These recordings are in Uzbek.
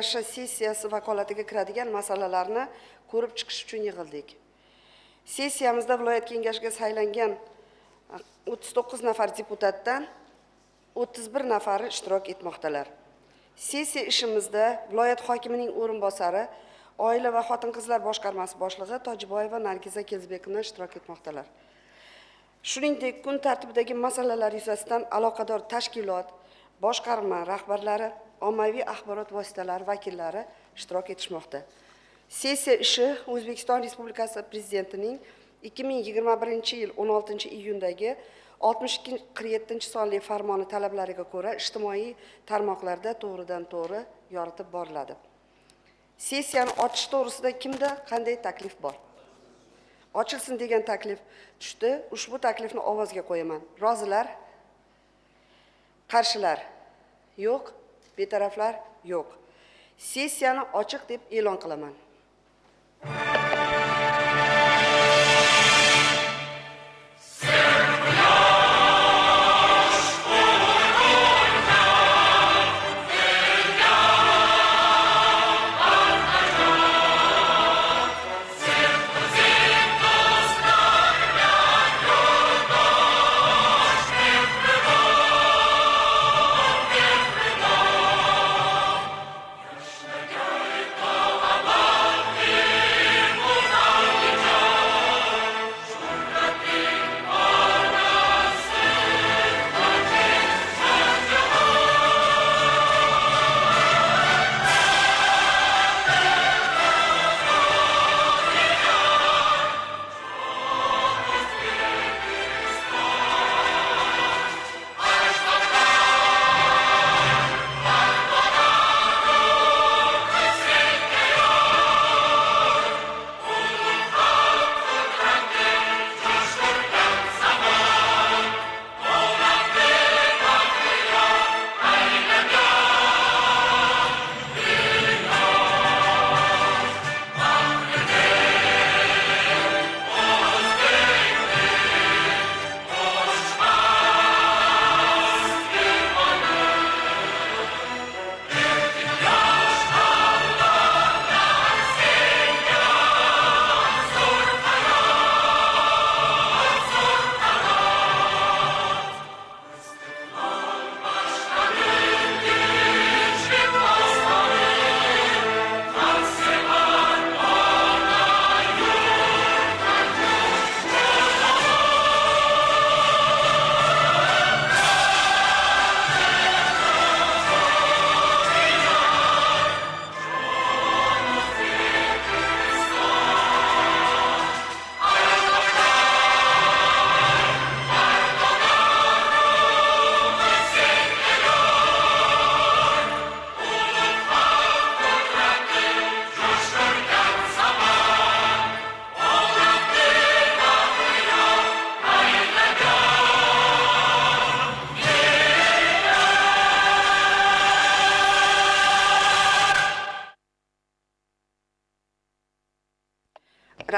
Sessiyasi vakolatiga kiradigan masalalarni ko'rib chiqish uchun yig'ildik. Sessiyamizda viloyat kengashiga saylangan 39 nafar deputatdan 31 nafari ishtirok etmoqdalar. Sessiya ishimizda viloyat hokimining o'rinbosari, Oila va xotin-qizlar boshqarmasi boshlig'i Tojiboyeva Nargiza Keldibekovna ishtirok etmoqdalar. Shuningdek, kun tartibidagi masalalar yuzasidan aloqador tashkilot, boshqarma rahbarlari, ommaviy axborot vositalari vakillari ishtirok etishmoqda. Sessiya ishi O'zbekiston Respublikasi Prezidentining 2021-yil 16-iyundagi 6247-sonli farmoni talablariga ko'ra ijtimoiy tarmoqlarda to'g'ridan-to'g'ri yoritib boriladi. Sessiyani ochish to'g'risida kimda qanday taklif bor? Ochilsin degan taklif tushdi. Ushbu taklifni ovozga qo'yaman. Rozilar? Qarshilar? Yo'q. Betaraflar? Yo'q. Sessiyani ochiq deb e'lon qilaman.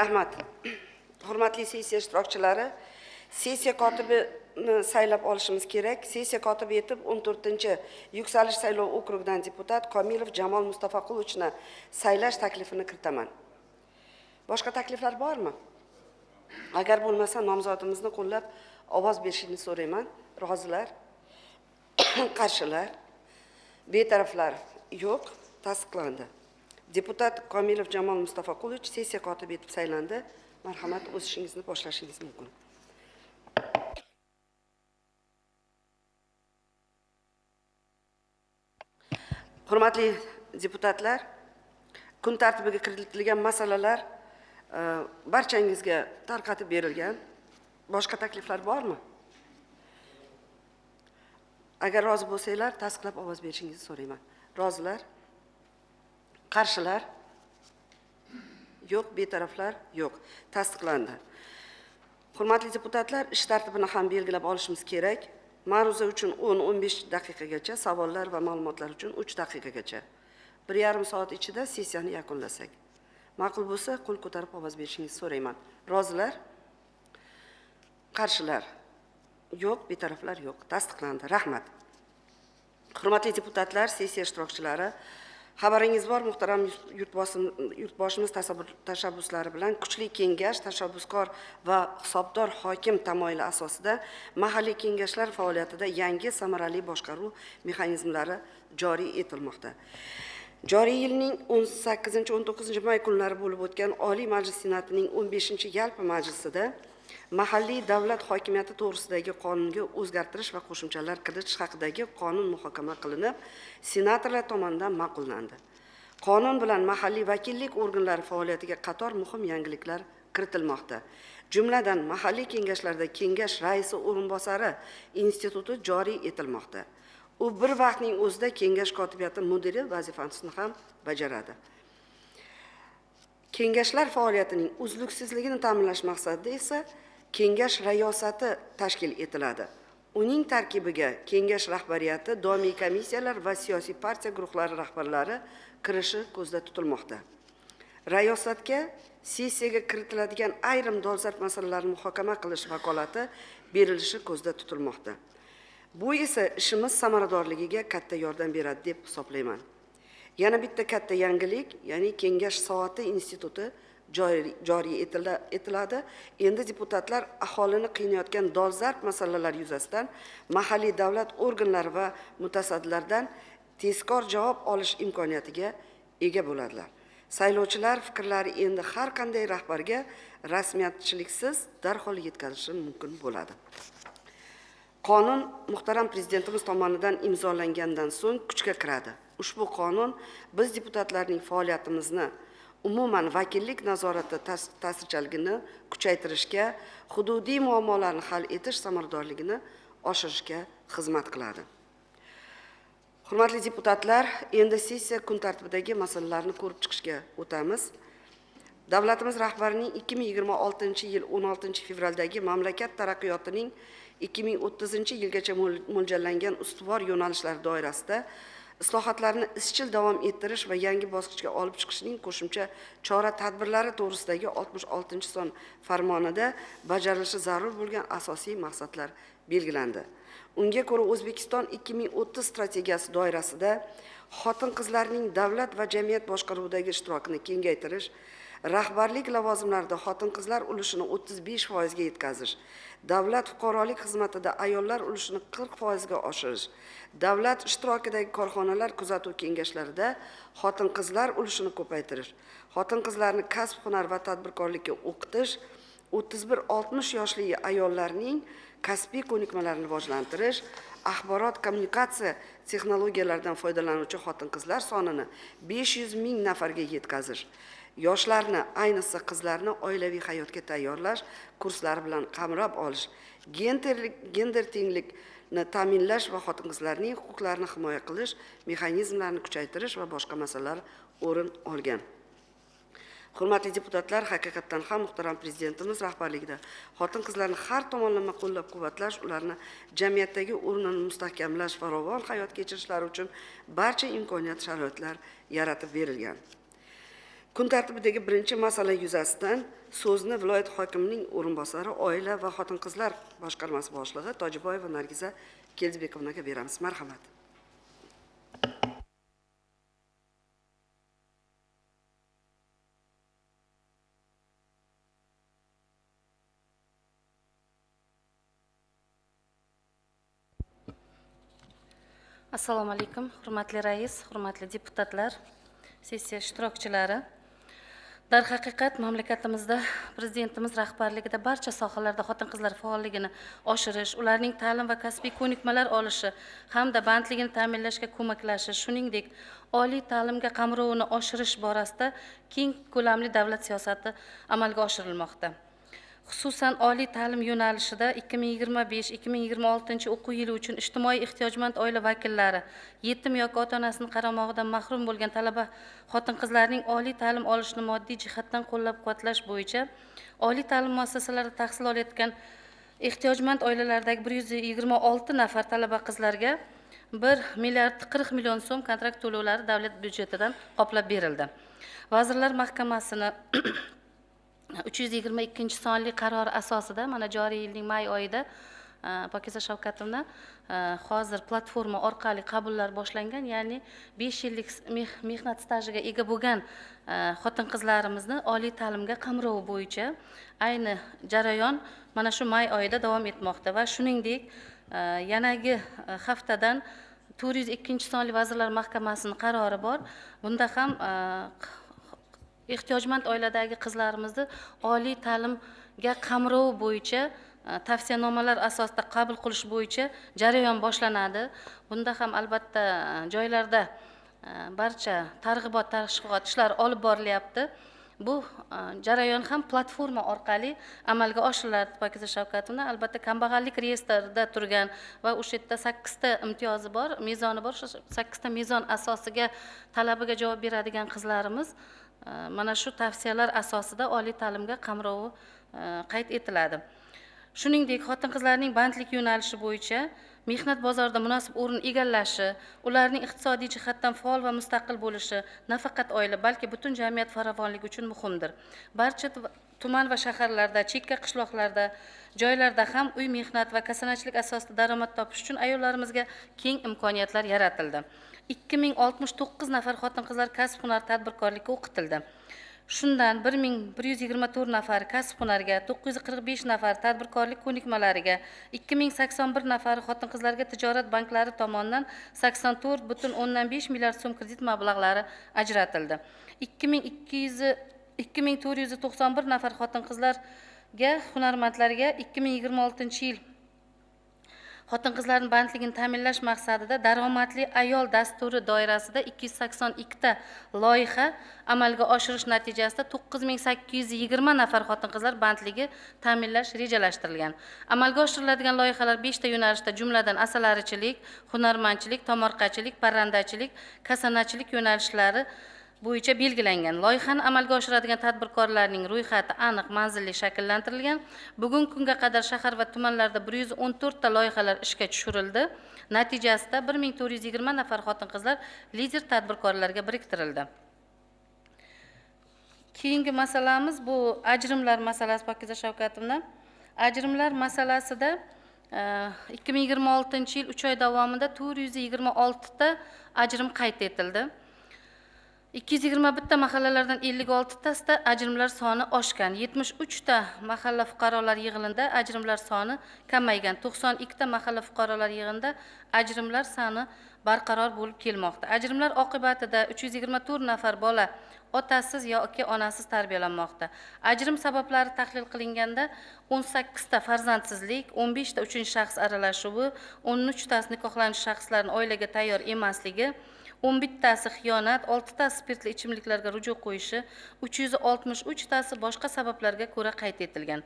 Rahmat. Hurmatli sessiya ishtirokchilari, sessiya kotibini saylab olishimiz kerak. Sessiya kotibi etib 14-Yuksalish saylov okrugidan deputat Komilov Jamol Mustafaqulovichni saylash taklifini kiritaman. Boshqa takliflar bormi? Agar bo'lmasa, nomzodimizni qo'llab ovoz berishini so'rayman. Rozilar? Qarshilar? Betaraflar? Yo'q, tasdiqlandi. Deputat Komilov Jamol Mustafaqulovich sessiya kotibi etib saylandi. Marhamat, o'z ishingizni boshlashingiz mumkin. Hurmatli deputatlar, kun tartibiga kiritilgan masalalar barchangizga tarqatib berilgan. Boshqa takliflar bormi? Agar rozi bo'lsanglar, tasdiqlab ovoz berishingizni so'rayman. Rozilar? Qarshilar? Yo'q, betaraflar? Yo'q. Tasdiqlandi. Hurmatli deputatlar, ish tartibini ham belgilab olishimiz kerak. Ma'ruza uchun 10-15 daqiqagacha, savollar va ma'lumotlar uchun 3 daqiqagacha. 1,5 soat ichida sessiyani yakunlasak. Ma'qul bo'lsa, qo'l ko'tarib ovoz berishingizni so'rayman. Rozilar? Qarshilar? Yo'q, betaraflar yo'q. Tasdiqlandi. Rahmat. Hurmatli deputatlar, sessiya ishtirokchilari, Xabaringiz bor, muhtaram yurtboshimiz tashabbuslari bilan kuchli kengash, tashabbuskor va hisobdor hokim tamoyili asosida mahalliy kengashlar faoliyatida yangi samarali boshqaruv mexanizmlari joriy etilmoqda. Joriy yilning 18-19 may kunlari bo'lib o'tgan Oliy Majlis Senatining 15-yalpi majlisida mahalliy davlat hokimiyati to'g'risidagi qonunga o'zgartirish va qo'shimchalar kiritish haqidagi qonun muhokama qilinib, senatorlar tomonidan ma'qullandi. Qonun bilan mahalliy vakillik organlari faoliyatiga qator muhim yangiliklar kiritilmoqda. Jumladan, mahalliy kengashlarda kengash raisi o'rinbosari instituti joriy etilmoqda. U bir vaqtning o'zida kengash kotibiyati mudiri vazifasini ham bajaradi. Kengashlar faoliyatining uzluksizligini ta'minlash maqsadida esa kengash rayosati tashkil etiladi. Uning tarkibiga kengash rahbariyati, doimiy komissiyalar va siyosiy partiya guruhlari rahbarlari kirishi ko'zda tutilmoqda. Rayosatga sessiyaga kiritiladigan ayrim dolzarb masalalarni muhokama qilish vakolati berilishi ko'zda tutilmoqda. Bu esa ishimiz samaradorligiga katta yordam beradi deb hisoblayman. Yana bitta katta yangilik, ya'ni kengash soati instituti joriy etiladi. Endi deputatlar aholini qiynayotgan dolzarb masalalar yuzasidan mahalliy davlat organlari va mutasaddilardan tezkor javob olish imkoniyatiga ega bo'ladilar. Saylovchilar fikrlari endi har qanday rahbarga rasmiyatchiliksiz darhol yetkazilishi mumkin bo'ladi. Qonun muhtaram prezidentimiz tomonidan imzolangandan so'ng kuchga kiradi. Ushbu qonun biz deputatlarning faoliyatimizni, umuman vakillik nazorati ta'sirchanligini kuchaytirishga, hududiy muammolarni hal etish samaradorligini oshirishga xizmat qiladi. Hurmatli deputatlar, endi sessiya kun tartibidagi masalalarni ko'rib chiqishga o'tamiz. Davlatimiz rahbarining 2026-yil 16-fevraldagi mamlakat taraqqiyotining 2030-yilgacha mo'ljallangan ustuvor yo'nalishlari doirasida islohotlarni izchil davom ettirish va yangi bosqichga olib chiqishning qo'shimcha chora-tadbirlari to'g'risidagi 66-son farmonida bajarilishi zarur bo'lgan asosiy maqsadlar belgilandi. Unga ko'ra O'zbekiston 2030 strategiyasi doirasida xotin-qizlarning davlat va jamiyat boshqaruvidagi ishtirokini kengaytirish, rahbarlik lavozimlarida xotin-qizlar ulushini 35% ga yetkazish, davlat fuqarolik xizmatida ayollar ulushini 40% ga oshirish, davlat ishtirokidagi korxonalar kuzatuv kengashlarida xotin-qizlar ulushini ko'paytirish, xotin-qizlarni kasb-hunar va tadbirkorlikka o'qitish, 31-60 yoshli ayollarning kasbiy ko'nikmalarini rivojlantirish, axborot kommunikatsiya texnologiyalaridan foydalanuvchi xotin-qizlar sonini 500 ming nafarga yetkazish, yoshlarni, ayniqsa qizlarni oilaviy hayotga tayyorlash kurslari bilan qamrab olish, gender tenglikni ta'minlash va xotin-qizlarning huquqlarini himoya qilish mexanizmlarini kuchaytirish va boshqa masalalar o'rin olgan. Hurmatli deputatlar, haqiqatdan ham muhtaram prezidentimiz rahbarligida xotin-qizlarni har tomonlama qo'llab-quvvatlash, ularni jamiyatdagi o'rnini mustahkamlash, farovon hayot kechirishlari uchun barcha imkoniyat sharoitlar yaratib berilgan. Kun tartibidagi birinchi masala yuzasidan so'zni viloyat hokimining o'rinbosari, oila va xotin-qizlar boshqarmasi boshlig'i Tojiboyeva Nargiza Keldibekovnaga beramiz. Marhamat. Assalomu alaykum, hurmatli rais, hurmatli deputatlar, sessiya ishtirokchilari. Darhaqiqat mamlakatimizda prezidentimiz rahbarligida barcha sohalarda xotin-qizlar faolligini oshirish, ularning ta'lim va kasbiy ko'nikmalar olishi hamda bandligini ta'minlashga ko'maklashish, shuningdek, oliy ta'limga qamrovini oshirish borasida keng ko'lamli davlat siyosati amalga oshirilmoqda. Xususan, oliy ta'lim yo'nalishida 2025-2026 o'quv yili uchun ijtimoiy ehtiyojmand oila vakillari, yetim yoki ota-onasining qaramog'idan mahrum bo'lgan talaba xotin-qizlarning oliy ta'lim olishini moddiy jihatdan qo'llab-quvvatlash bo'yicha oliy ta'lim muassasalarida tahsil olayotgan ehtiyojmand oilalardagi 126 nafar talaba qizlarga 1 milliard 40 million so'm kontrakt to'lovlari davlat byudjetidan qoplab berildi. Vazirlar Mahkamasini 322 sonli qarori asosida mana joriy yilning may oyida Pokiza Shavkatovna, hozir platforma orqali qabullar boshlangan, ya'ni 5 yillik mehnat stajiga ega bo'lgan xotin-qizlarimizni oliy ta'limga qamrovi bo'yicha ayni jarayon mana shu may oyida davom etmoqda va shuningdek yanagi haftadan 402-sonli Vazirlar Mahkamasining qarori bor. Bunda ham ehtiyojmand oiladagi qizlarimizni oliy ta'limga qamrov bo'yicha tavsiyanomalar asosida qabul qilish bo'yicha jarayon boshlanadi. Bunda ham albatta joylarda barcha targ'ibot, tashviqot ishlari olib borilyapti. Bu jarayon ham platforma orqali amalga oshiriladi. Pokiza Shavkatovna, albatta kambag'allik reyestrida turgan va o'sha yerda 8 ta imtiyozi bor, mezoni bor. O'sha 8 ta mezon asosiga talabiga javob beradigan qizlarimiz mana shu tavsiyalar asosida oliy ta'limga qamrovi qayd etiladi. Shuningdek, xotin-qizlarning bandlik yo'nalishi bo'yicha mehnat bozorida munosib o'rin egallashi, ularning iqtisodiy jihatdan faol va mustaqil bo'lishi nafaqat oila, balki butun jamiyat farovonligi uchun muhimdir. Barcha tuman va shaharlarda, chekka qishloqlarda, joylarda ham uy mehnat va kasanachilik asosida daromad topish uchun ayollarimizga keng imkoniyatlar yaratildi. 2069 nafar xotin-qizlar kasb-hunar tadbirkorlikka o'qitildi. Shundan 1124 nafar kasb-hunarga, 945 nafar tadbirkorlik ko'nikmalariga, 2081 nafar xotin-qizlarga tijorat banklari tomonidan 84,5 milliard so'm kredit mablag'lari ajratildi. 2491 nafar xotin-qizlarga, hunarmandlarga 2026-yil xotin-qizlarning bandligini ta'minlash maqsadida daromadli ayol dasturi doirasida 282 ta loyiha amalga oshirish natijasida 9820 nafar xotin-qizlar bandligi ta'minlash rejalashtirilgan. Amalga oshiriladigan loyihalar 5 ta yo'nalishda, jumladan asalarichilik, hunarmandchilik, tomorqachilik, parrandachilik, kasanachilik yo'nalishlari bo'yicha belgilangan. Loyihani amalga oshiradigan tadbirkorlarning ro'yxati aniq, manzilli shakllantirilgan. Bugungi kunga qadar shahar va tumanlarda 114 ta loyihalar ishga tushirildi. Natijasida 1420 nafar xotin-qizlar lider tadbirkorlarga biriktirildi. Keyingi masalamiz bu ajrimlar masalasi. Pokiza Shavkatovna, ajrimlar masalasida 2026-yil 3 oy davomida 426 ta ajrim qayd etildi. 221 ta mahallalardan 56 tasida ajrimlar soni oshgan, 73 ta mahalla fuqarolar yig'inida ajrimlar soni kamaygan, 92 ta mahalla fuqarolar yig'inida ajrimlar soni barqaror bo'lib kelmoqda. Ajrimlar oqibatida 324 nafar bola otasiz yoki onasiz tarbiyalanmoqda. Ajrim sabablari tahlil qilinganda 18 ta farzandsizlik, 15 ta uchinchi shaxs aralashuvi, 13 tasi nikohlanish shaxslarning oilaga tayyor emasligi, 11 tasi xiyonat, 6 tasi spirtli ichimliklarga ruju qo'yishi, 363 tasi boshqa sabablarga ko'ra qayd etilgan.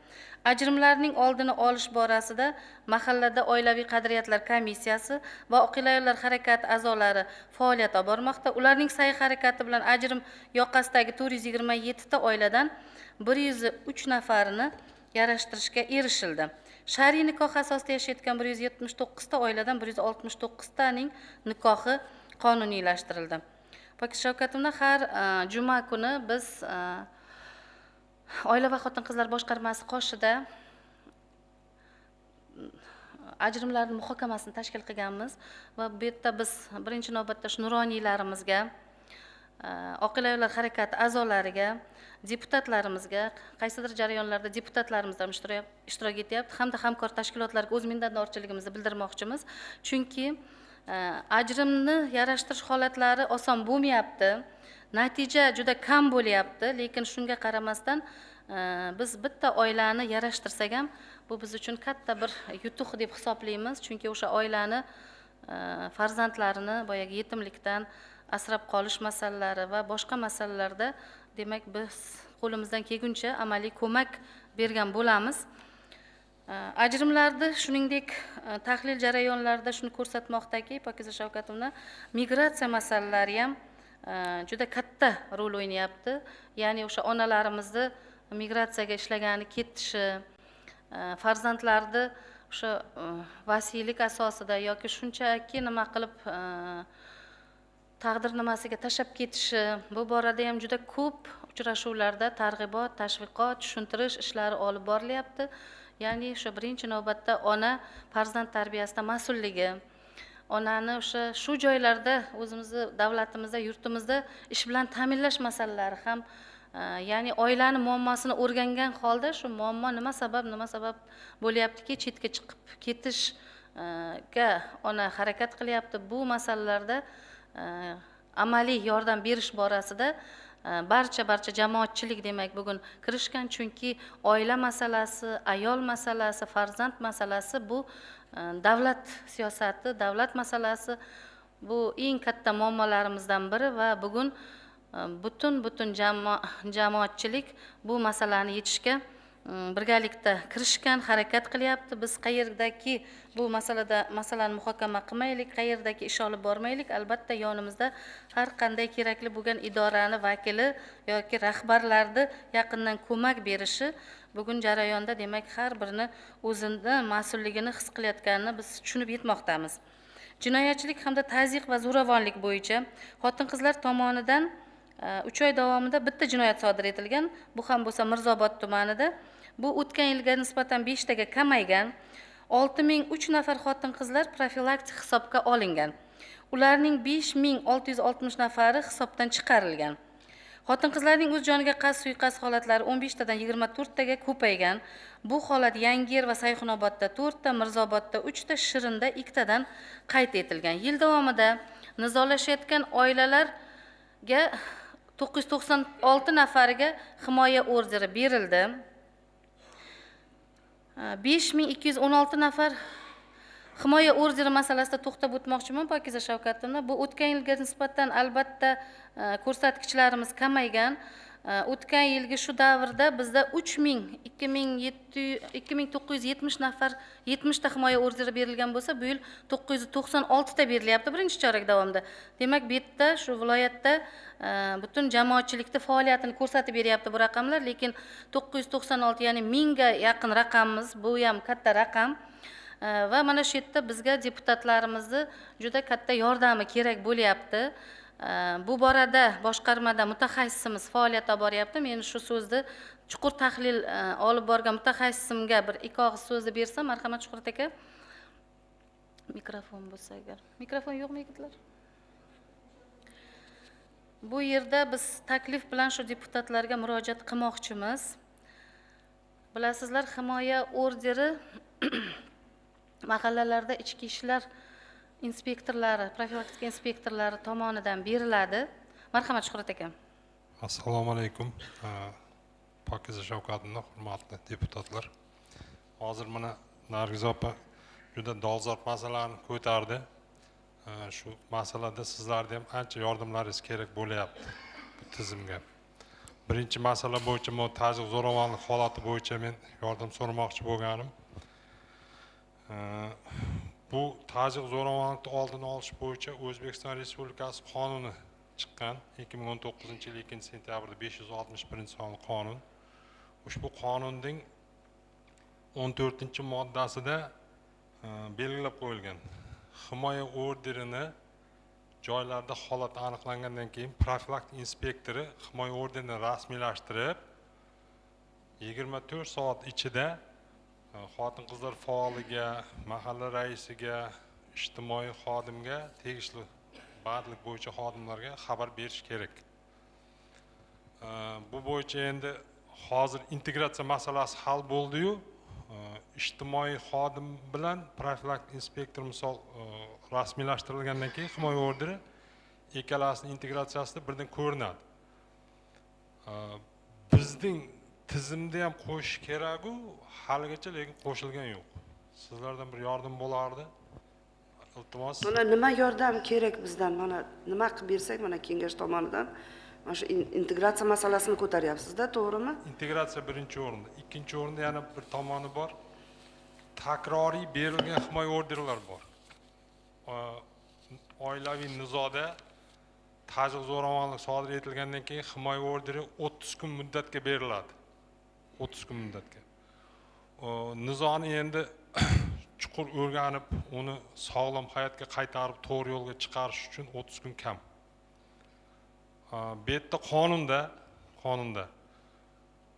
Ajrimlarning oldini olish borasida mahallada oilaviy qadriyatlar komissiyasi va oqila ayollar harakati a'zolari faoliyat olib bormoqda. Ularning sa'y-harakati bilan ajrim yoqasidagi 427 ta oiladan 103 nafarini yarashtirishga erishildi. Shar'iy nikoh asosida yashayotgan 179 ta oiladan 169 taning nikohi qonuniylashtirildi. Pokiza Shavkatovna, har juma kuni biz oila va xotin-qizlar boshqarmasi qoshida ajrimlarning muhokamasini tashkil qilganmiz va bu yerda biz birinchi navbatda shu nuroniylarimizga, oqila ayollar harakati a'zolariga, deputatlarimizga, qaysidir jarayonlarda deputatlarimiz ham ishtirok etyapti hamda hamkor tashkilotlarga o'z minnatdorchiligimizni bildirmoqchimiz. Chunki ajrimni yarashtirish holatlari oson bo'lmayapti, natija juda kam bo'lyapti, lekin shunga qaramasdan biz bitta oilani yarashtirsak ham bu biz uchun katta bir yutuq deb hisoblaymiz. Chunki o'sha oilani farzandlarini boyagi yetimlikdan asrab qolish masalalari va boshqa masalalarda demak biz qo'limizdan kelguncha amaliy ko'mak bergan bo'lamiz. Ajrimlarni shuningdek tahlil jarayonlarida shuni ko'rsatmoqdaki, Pokiza Shavkatovna, migratsiya masalalari ham juda katta rol o'ynayapti. Ya'ni o'sha onalarimizni migratsiyaga ishlagani ketishi, farzandlarni o'sha vasiylik asosida yoki shunchaki nima qilib taqdir nimasiga tashlab ketishi, bu borada ham juda ko'p uchrashuvlarda targ'ibot, tashviqot, tushuntirish ishlari olib borilyapti. Ya'ni o'sha birinchi navbatda ona farzand tarbiyasida mas'ulligi, onani o'sha shu joylarda o'zimizni davlatimizda, yurtimizda ish bilan ta'minlash masalalari ham, ya'ni oilani muammosini o'rgangan holda shu muammo nima sabab bo'lyaptiki, chetga chiqib ketishga ona harakat qilyapti. Bu masalalarda amaliy yordam berish borasida barcha jamoatchilik demak bugun kirishgan, chunki oila masalasi, ayol masalasi, farzand masalasi bu davlat siyosati, davlat masalasi, bu eng katta muammolarimizdan biri va bugun butun jamoatchilik bu masalani yechishga birgalikda kirishgan, harakat qilyapti. Biz qayerdaki bu masalani muhokama qilmaylik, qayerdaki ish olib bormaylik, albatta yonimizda har qanday kerakli bo'lgan idorani vakili yoki rahbarlarni yaqindan ko'mak berishi bugun jarayonda demak har birini o'zini mas'ulligini his qilayotganini biz tushunib yetmoqdamiz. Jinoyatchilik hamda tazyiq va zo'ravonlik bo'yicha xotin-qizlar tomonidan 3 oy davomida bitta jinoyat sodir etilgan. Bu ham bo'lsa Mirzobod tumanida. Bu o'tgan yilga nisbatan 5 taga kamaygan. 6003 nafar xotin-qizlar profilaktik hisobga olingan. Ularning 5660 nafari hisobdan chiqarilgan. Xotin-qizlarning o'z joniga qasd suiqasd holatlari 15 tadan 24 taga ko'paygan. Bu holat Yangiyer va Sayxunobodda 4 ta, Mirzobodda 3 ta, Shirinda 2 tadan qayd etilgan. Yil davomida nizolashayotgan oilalarga 996 nafariga himoya orderi berildi. 5216 nafar himoya orderi masalasida to'xtab o'tmoqchiman, Pokiza Shavkatovna. Bu o'tgan yilga nisbatan albatta ko'rsatkichlarimiz kamaygan. O'tgan yilgi shu davrda bizda 2970 nafar 70 ta himoya orderi berilgan bo'lsa, bu yil 996 ta berilyapti birinchi chorak davomida. Demak, bu yerda shu viloyatda butun jamoatchilikda faoliyatini ko'rsatib beryapti bu raqamlar, lekin 996, ya'ni 1000 ga yaqin raqamimiz, bu ham katta raqam. Va mana shu yerda bizga deputatlarimizni juda katta yordami kerak bo'lyapti. Bu borada boshqarmada mutaxassisimiz faoliyat olib boryapti. Men shu so'zni chuqur tahlil olib borgan mutaxassisimga bir ikki og'iz so'zni bersam, marhamat Shuhrat aka. Mikrofon bo'lsa agar. Mikrofon yo'qmi yigitlar? Bu yerda biz taklif bilan shu deputatlarga murojaat qilmoqchimiz. Bilasizlar, himoya orderi mahallalarda ichki ishlar inspektorlari, profilaktika inspektorlari tomonidan beriladi. Marhamat Shuhrat aka. Assalomu alaykum. Pokiza Shavkatovna, hurmatli deputatlar. Hozir mana Nargiz opa juda dolzarb masalani ko'tardi. Shu masalada sizlarga ham ancha yordamlaringiz kerak bo'lyapti bu tizimga. Birinchi masala bo'yicha men tazyiq zo'ravonlik holati bo'yicha men yordam so'ramoqchi bo'lganim. Bu tazyiq zo'ravonlikni oldini olish bo'yicha O'zbekiston Respublikasi qonuni chiqqan 2019-yil 2-sentyabrda 561-sonli qonun. Ushbu qonunning 14-moddasida belgilab qo'yilgan. Himoya orderini joylarda holat aniqlangandan keyin profilaktik inspektori himoya orderini rasmiylashtirib 24 soat ichida xotin-qizlar faoliga, mahalla raisiga, ijtimoiy xodimga, tegishli bandlik bo'yicha xodimlarga xabar berish kerak. Bu bo'yicha endi hozir integratsiya masalasi hal bo'ldi-yu, ijtimoiy xodim bilan profilaktik inspektor misol rasmiylashtirilgandan keyin himoya orderi ikkalasining integratsiyasida birdan ko'rinadi. Bizning tizimda ham qo'shish kerak-u, haligacha lekin qo'shilgan yo'q. Sizlardan bir yordam bo'lardi. Iltimos. Mana nima yordam kerak bizdan? Mana nima qilib bersak, mana kengash tomonidan mana shu integratsiya masalasini ko'taryapsiz-da, to'g'rimi? Integratsiya birinchi o'rinda, ikkinchi o'rinda yana bir tomoni bor. Takroriy berilgan himoya orderlari bor. Oilaviy nizoda tazyiq zo'ravonlik sodir etilgandan keyin himoya orderi 30 kun muddatga beriladi. 30 kun muddatga. Nizoni endi chuqur o'rganib, uni sog'lom hayotga qaytarib, to'g'ri yo'lga chiqarish uchun 30 kun kam. Bu yerda qonunda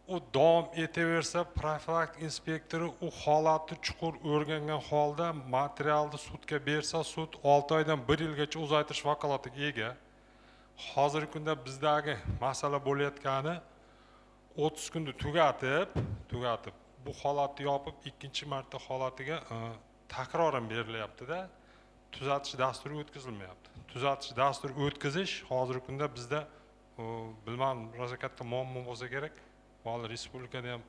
U davom etaversa, profilaktik inspektori u holatni chuqur o'rgangan holda materialni sudga bersa, sud 6 oydan 1 yilgacha uzaytirish vakolatiga ega. Hozirgi kunda bizdagi masala bo'layotgani 30 kunni tugatib bu holatni yopib, ikkinchi marta holatiga takroran berilyapti-da, tuzatish dasturi o'tkazilmayapti. Tuzatish dasturi o'tkazish hozirgi kunda bizda bilmadim, rosa katta muammo bo'lsa kerak. Hali respublikada ham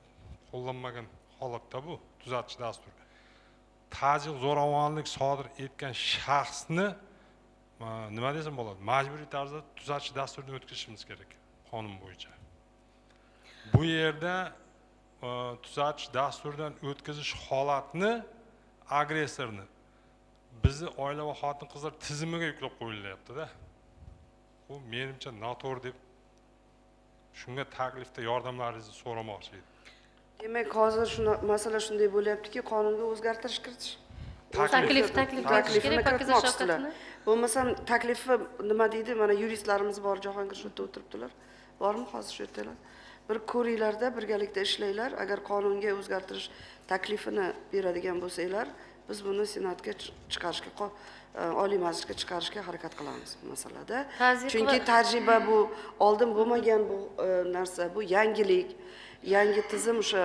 qo'llanmagan holatda bu tuzatish dasturi. Tazyiq zo'ravonlik sodir etgan shaxsni nima desam bo'ladi, majburiy tarzda tuzatish dasturini o'tkazishimiz kerak qonun bo'yicha. Bu yerda tuzatish dasturidan o'tkazish holatni agressorni bizni oila va xotin-qizlar tizimiga yuklab qo'yilyapti-da. Bu menimcha noto'g'ri deb shunga taklifda yordamlaringizni so'ramoqchi edim. Demak, hozir shuni masala shunday bo'lyaptiki, qonunga o'zgartirish kiritish taklif kerak, Pokiza Shavkatni. Bo'lmasam taklifi nima deydi? Mana yuristlarimiz bor, Jahongir shu yerda o'tiribdilar. Bormi hozir shu yerdalar? Bir ko'ringlarda, birgalikda ishlanglar. Agar qonunga o'zgartirish taklifini beradigan bo'lsanglar, biz buni Senatga chiqarishga, Oliy Majlisga chiqarishga harakat qilamiz bu masalada. Chunki tajriba bu oldin bo'lmagan bu narsa, bu yangilik, yangi tizim o'sha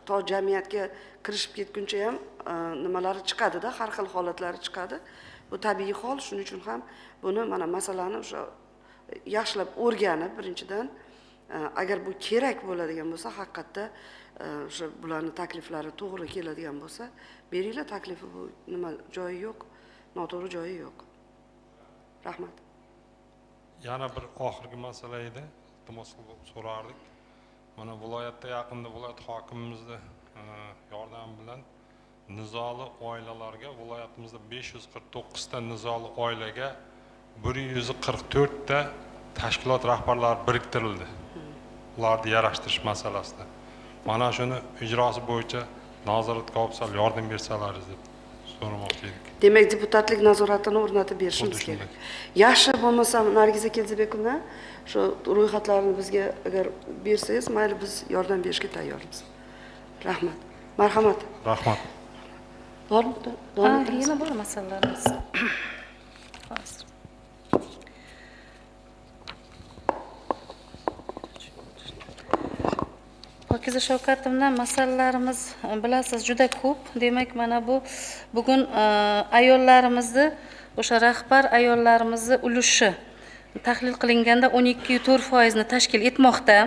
to jamiyatga kirishib ketguncha ham nimalari chiqadi-da, har xil holatlari chiqadi. Bu tabiiy hol, shuning uchun ham buni mana masalani o'sha yaxshilab o'rganib, birinchidan agar bu kerak bo'ladigan bo'lsa, haqiqatda o'sha bularning takliflari to'g'ri keladigan bo'lsa, beringlar taklifi, bu nima joyi yo'q, noto'g'ri joyi yo'q. Rahmat. Yana bir oxirgi masala edi, iltimos qilib so'rardik. Mana viloyatda yaqinda viloyat hokimimizni yordami bilan nizoli oilalarga, viloyatimizda 549 ta nizoli oilaga 144 ta tashkilot rahbarlari biriktirildi. Ularni yarashtirish masalasida. Mana shuni ijrosi bo'yicha nazoratga olib sal yordam bersalaringiz deb so'ramoqchi edik. Demak, deputatlik nazoratini o'rnatib berishimiz kerak. Yaxshi, bo'lmasam Nargiza Keldibekovna, shu ro'yxatlarni bizga agar bersangiz, mayli, biz yordam berishga tayyormiz. Rahmat. Marhamat. Rahmat. Bormi? Yana bor masalalarimiz. Hozir. Pokiza Shavkatovna, masalalarimiz bilasiz juda ko'p. Demak, mana bu bugun ayollarimizni, o'sha rahbar ayollarimizni ulushi tahlil qilinganda 12,4% ni tashkil etmoqda.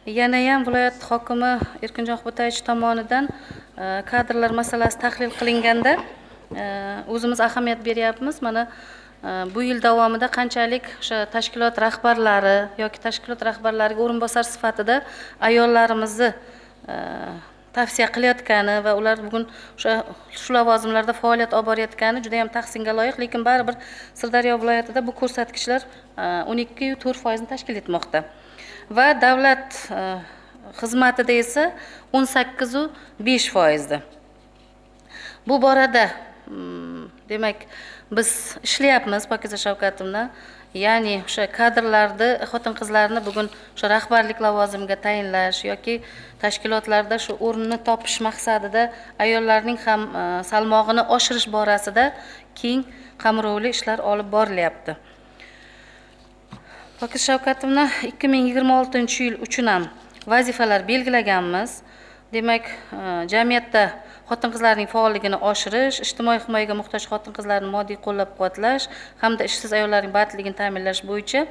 Yana ham viloyat hokimi Erkinjon Xubutayevich tomonidan kadrlar masalasi tahlil qilinganda o'zimiz ahamiyat beryapmiz. Mana bu yil davomida qanchalik o'sha tashkilot rahbarlari yoki tashkilot rahbarlariga o'rinbosar sifatida ayollarimizni tavsiya qilayotgani va ular bugun o'sha shu lavozimlarda faoliyat olib borayotgani juda ham tahsinga loyiq, lekin baribir Sirdaryo viloyatida bu ko'rsatkichlar 12,4% ni tashkil etmoqda. Va davlat xizmatida esa 18,5%da. Bu borada demak biz ishlayapmiz Pokiza Shavkatovna, ya'ni o'sha kadrlarni, xotin-qizlarni bugun o'sha rahbarlik lavozimiga tayinlash yoki tashkilotlarda shu o'rnini topish maqsadida ayollarning ham salmog'ini oshirish borasida keng qamrovli ishlar olib borilyapti. Pokiza Shavkatovna, 2026-yil uchun ham vazifalar belgilaganmiz. Demak, jamiyatda xotin-qizlarning faolligini oshirish, ijtimoiy himoyaga muhtoj xotin-qizlarni moddiy qo'llab-quvvatlash hamda ishsiz ayollarning bandligini ta'minlash bo'yicha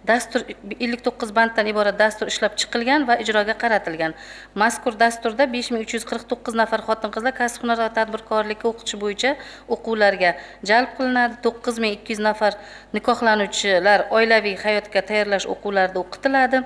dastur 59 banddan iborat dastur ishlab chiqilgan va ijroga qaratilgan. Mazkur dasturda 5349 nafar xotin-qizlar kasb-hunar va tadbirkorlikka o'qitish bo'yicha o'quvlarga jalb qilinadi. 9200 nafar nikohlanuvchilar oilaviy hayotga tayyorlash o'quvlarida o'qitiladi.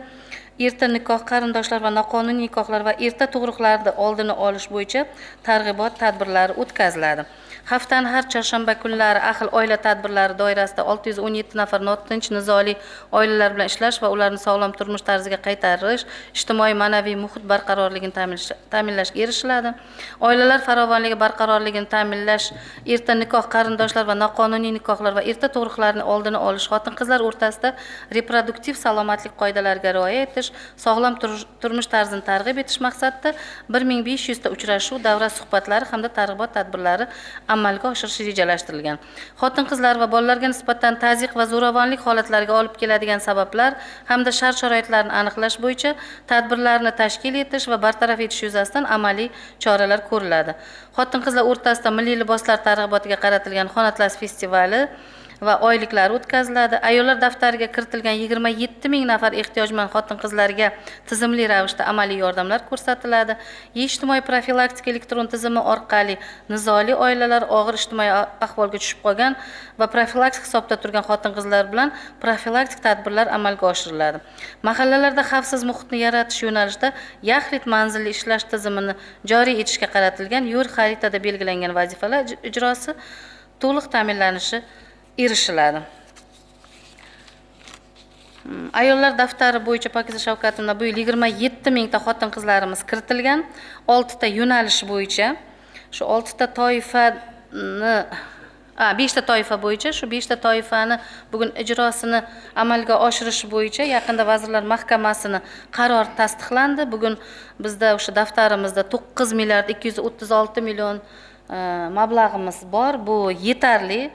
Erta nikoh, qarindoshlar va noqonuniy nikohlar va erta tug'ruqlarni oldini olish bo'yicha targ'ibot tadbirlari o'tkaziladi. Haftani har chorshanba kunlari ahil oila tadbirlari doirasida 617 nafar notinch nizoli oilalar bilan ishlash va ularni sog'lom turmush tarziga qaytarish, ijtimoiy ma'naviy muhit barqarorligini ta'minlashga erishiladi. Oilalar farovonligi barqarorligini ta'minlash, erta nikoh, qarindoshlar va noqonuniy nikohlar va erta tug'ruqlarning oldini olish, xotin-qizlar o'rtasida reproduktiv salomatlik qoidalariga rioya etish, sog'lom turmush tarzini targ'ib etish maqsadida 1500 ta uchrashuv, davra suhbatlari hamda targ'ibot tadbirlari amalga oshirish rejalashtirilgan. Xotin-qizlar va bolalarga nisbatan tazyiq va zo'ravonlik holatlariga olib keladigan sabablar hamda shart-sharoitlarni aniqlash bo'yicha tadbirlarni tashkil etish va bartaraf etish yuzasidan amaliy choralar ko'riladi. Xotin-qizlar o'rtasida milliy liboslar targ'ibotiga qaratilgan Xonatlas festivali va oyliklari o'tkaziladi. Ayollar daftariga kiritilgan 27 ming nafar ehtiyojmand xotin-qizlarga tizimli ravishda amaliy yordamlar ko'rsatiladi. Ijtimoiy profilaktika elektron tizimi orqali nizoli oilalar, og'ir ijtimoiy ahvolga tushib qolgan va profilaktik hisobda turgan xotin-qizlar bilan profilaktik tadbirlar amalga oshiriladi. Mahallalarda xavfsiz muhitni yaratish yo'nalishida yaxlit manzilli ishlash tizimini joriy etishga qaratilgan yo'l xaritada belgilangan vazifalar ijrosi to'liq ta'minlanishi erishiladi. Ayollar daftari bo'yicha Pokiza Shavkatovna bu yil 27 mingta xotin-qizlarimiz kiritilgan, 6 ta yo'nalish bo'yicha, shu 6 ta toifani, 5 ta toifa bo'yicha, shu 5 ta toifani bugun ijrosini amalga oshirish bo'yicha yaqinda Vazirlar Mahkamasini qaror tasdiqlandi. Bugun bizda o'sha daftarimizda 9 milliard 236 million mablag'imiz bor. Bu yetarli.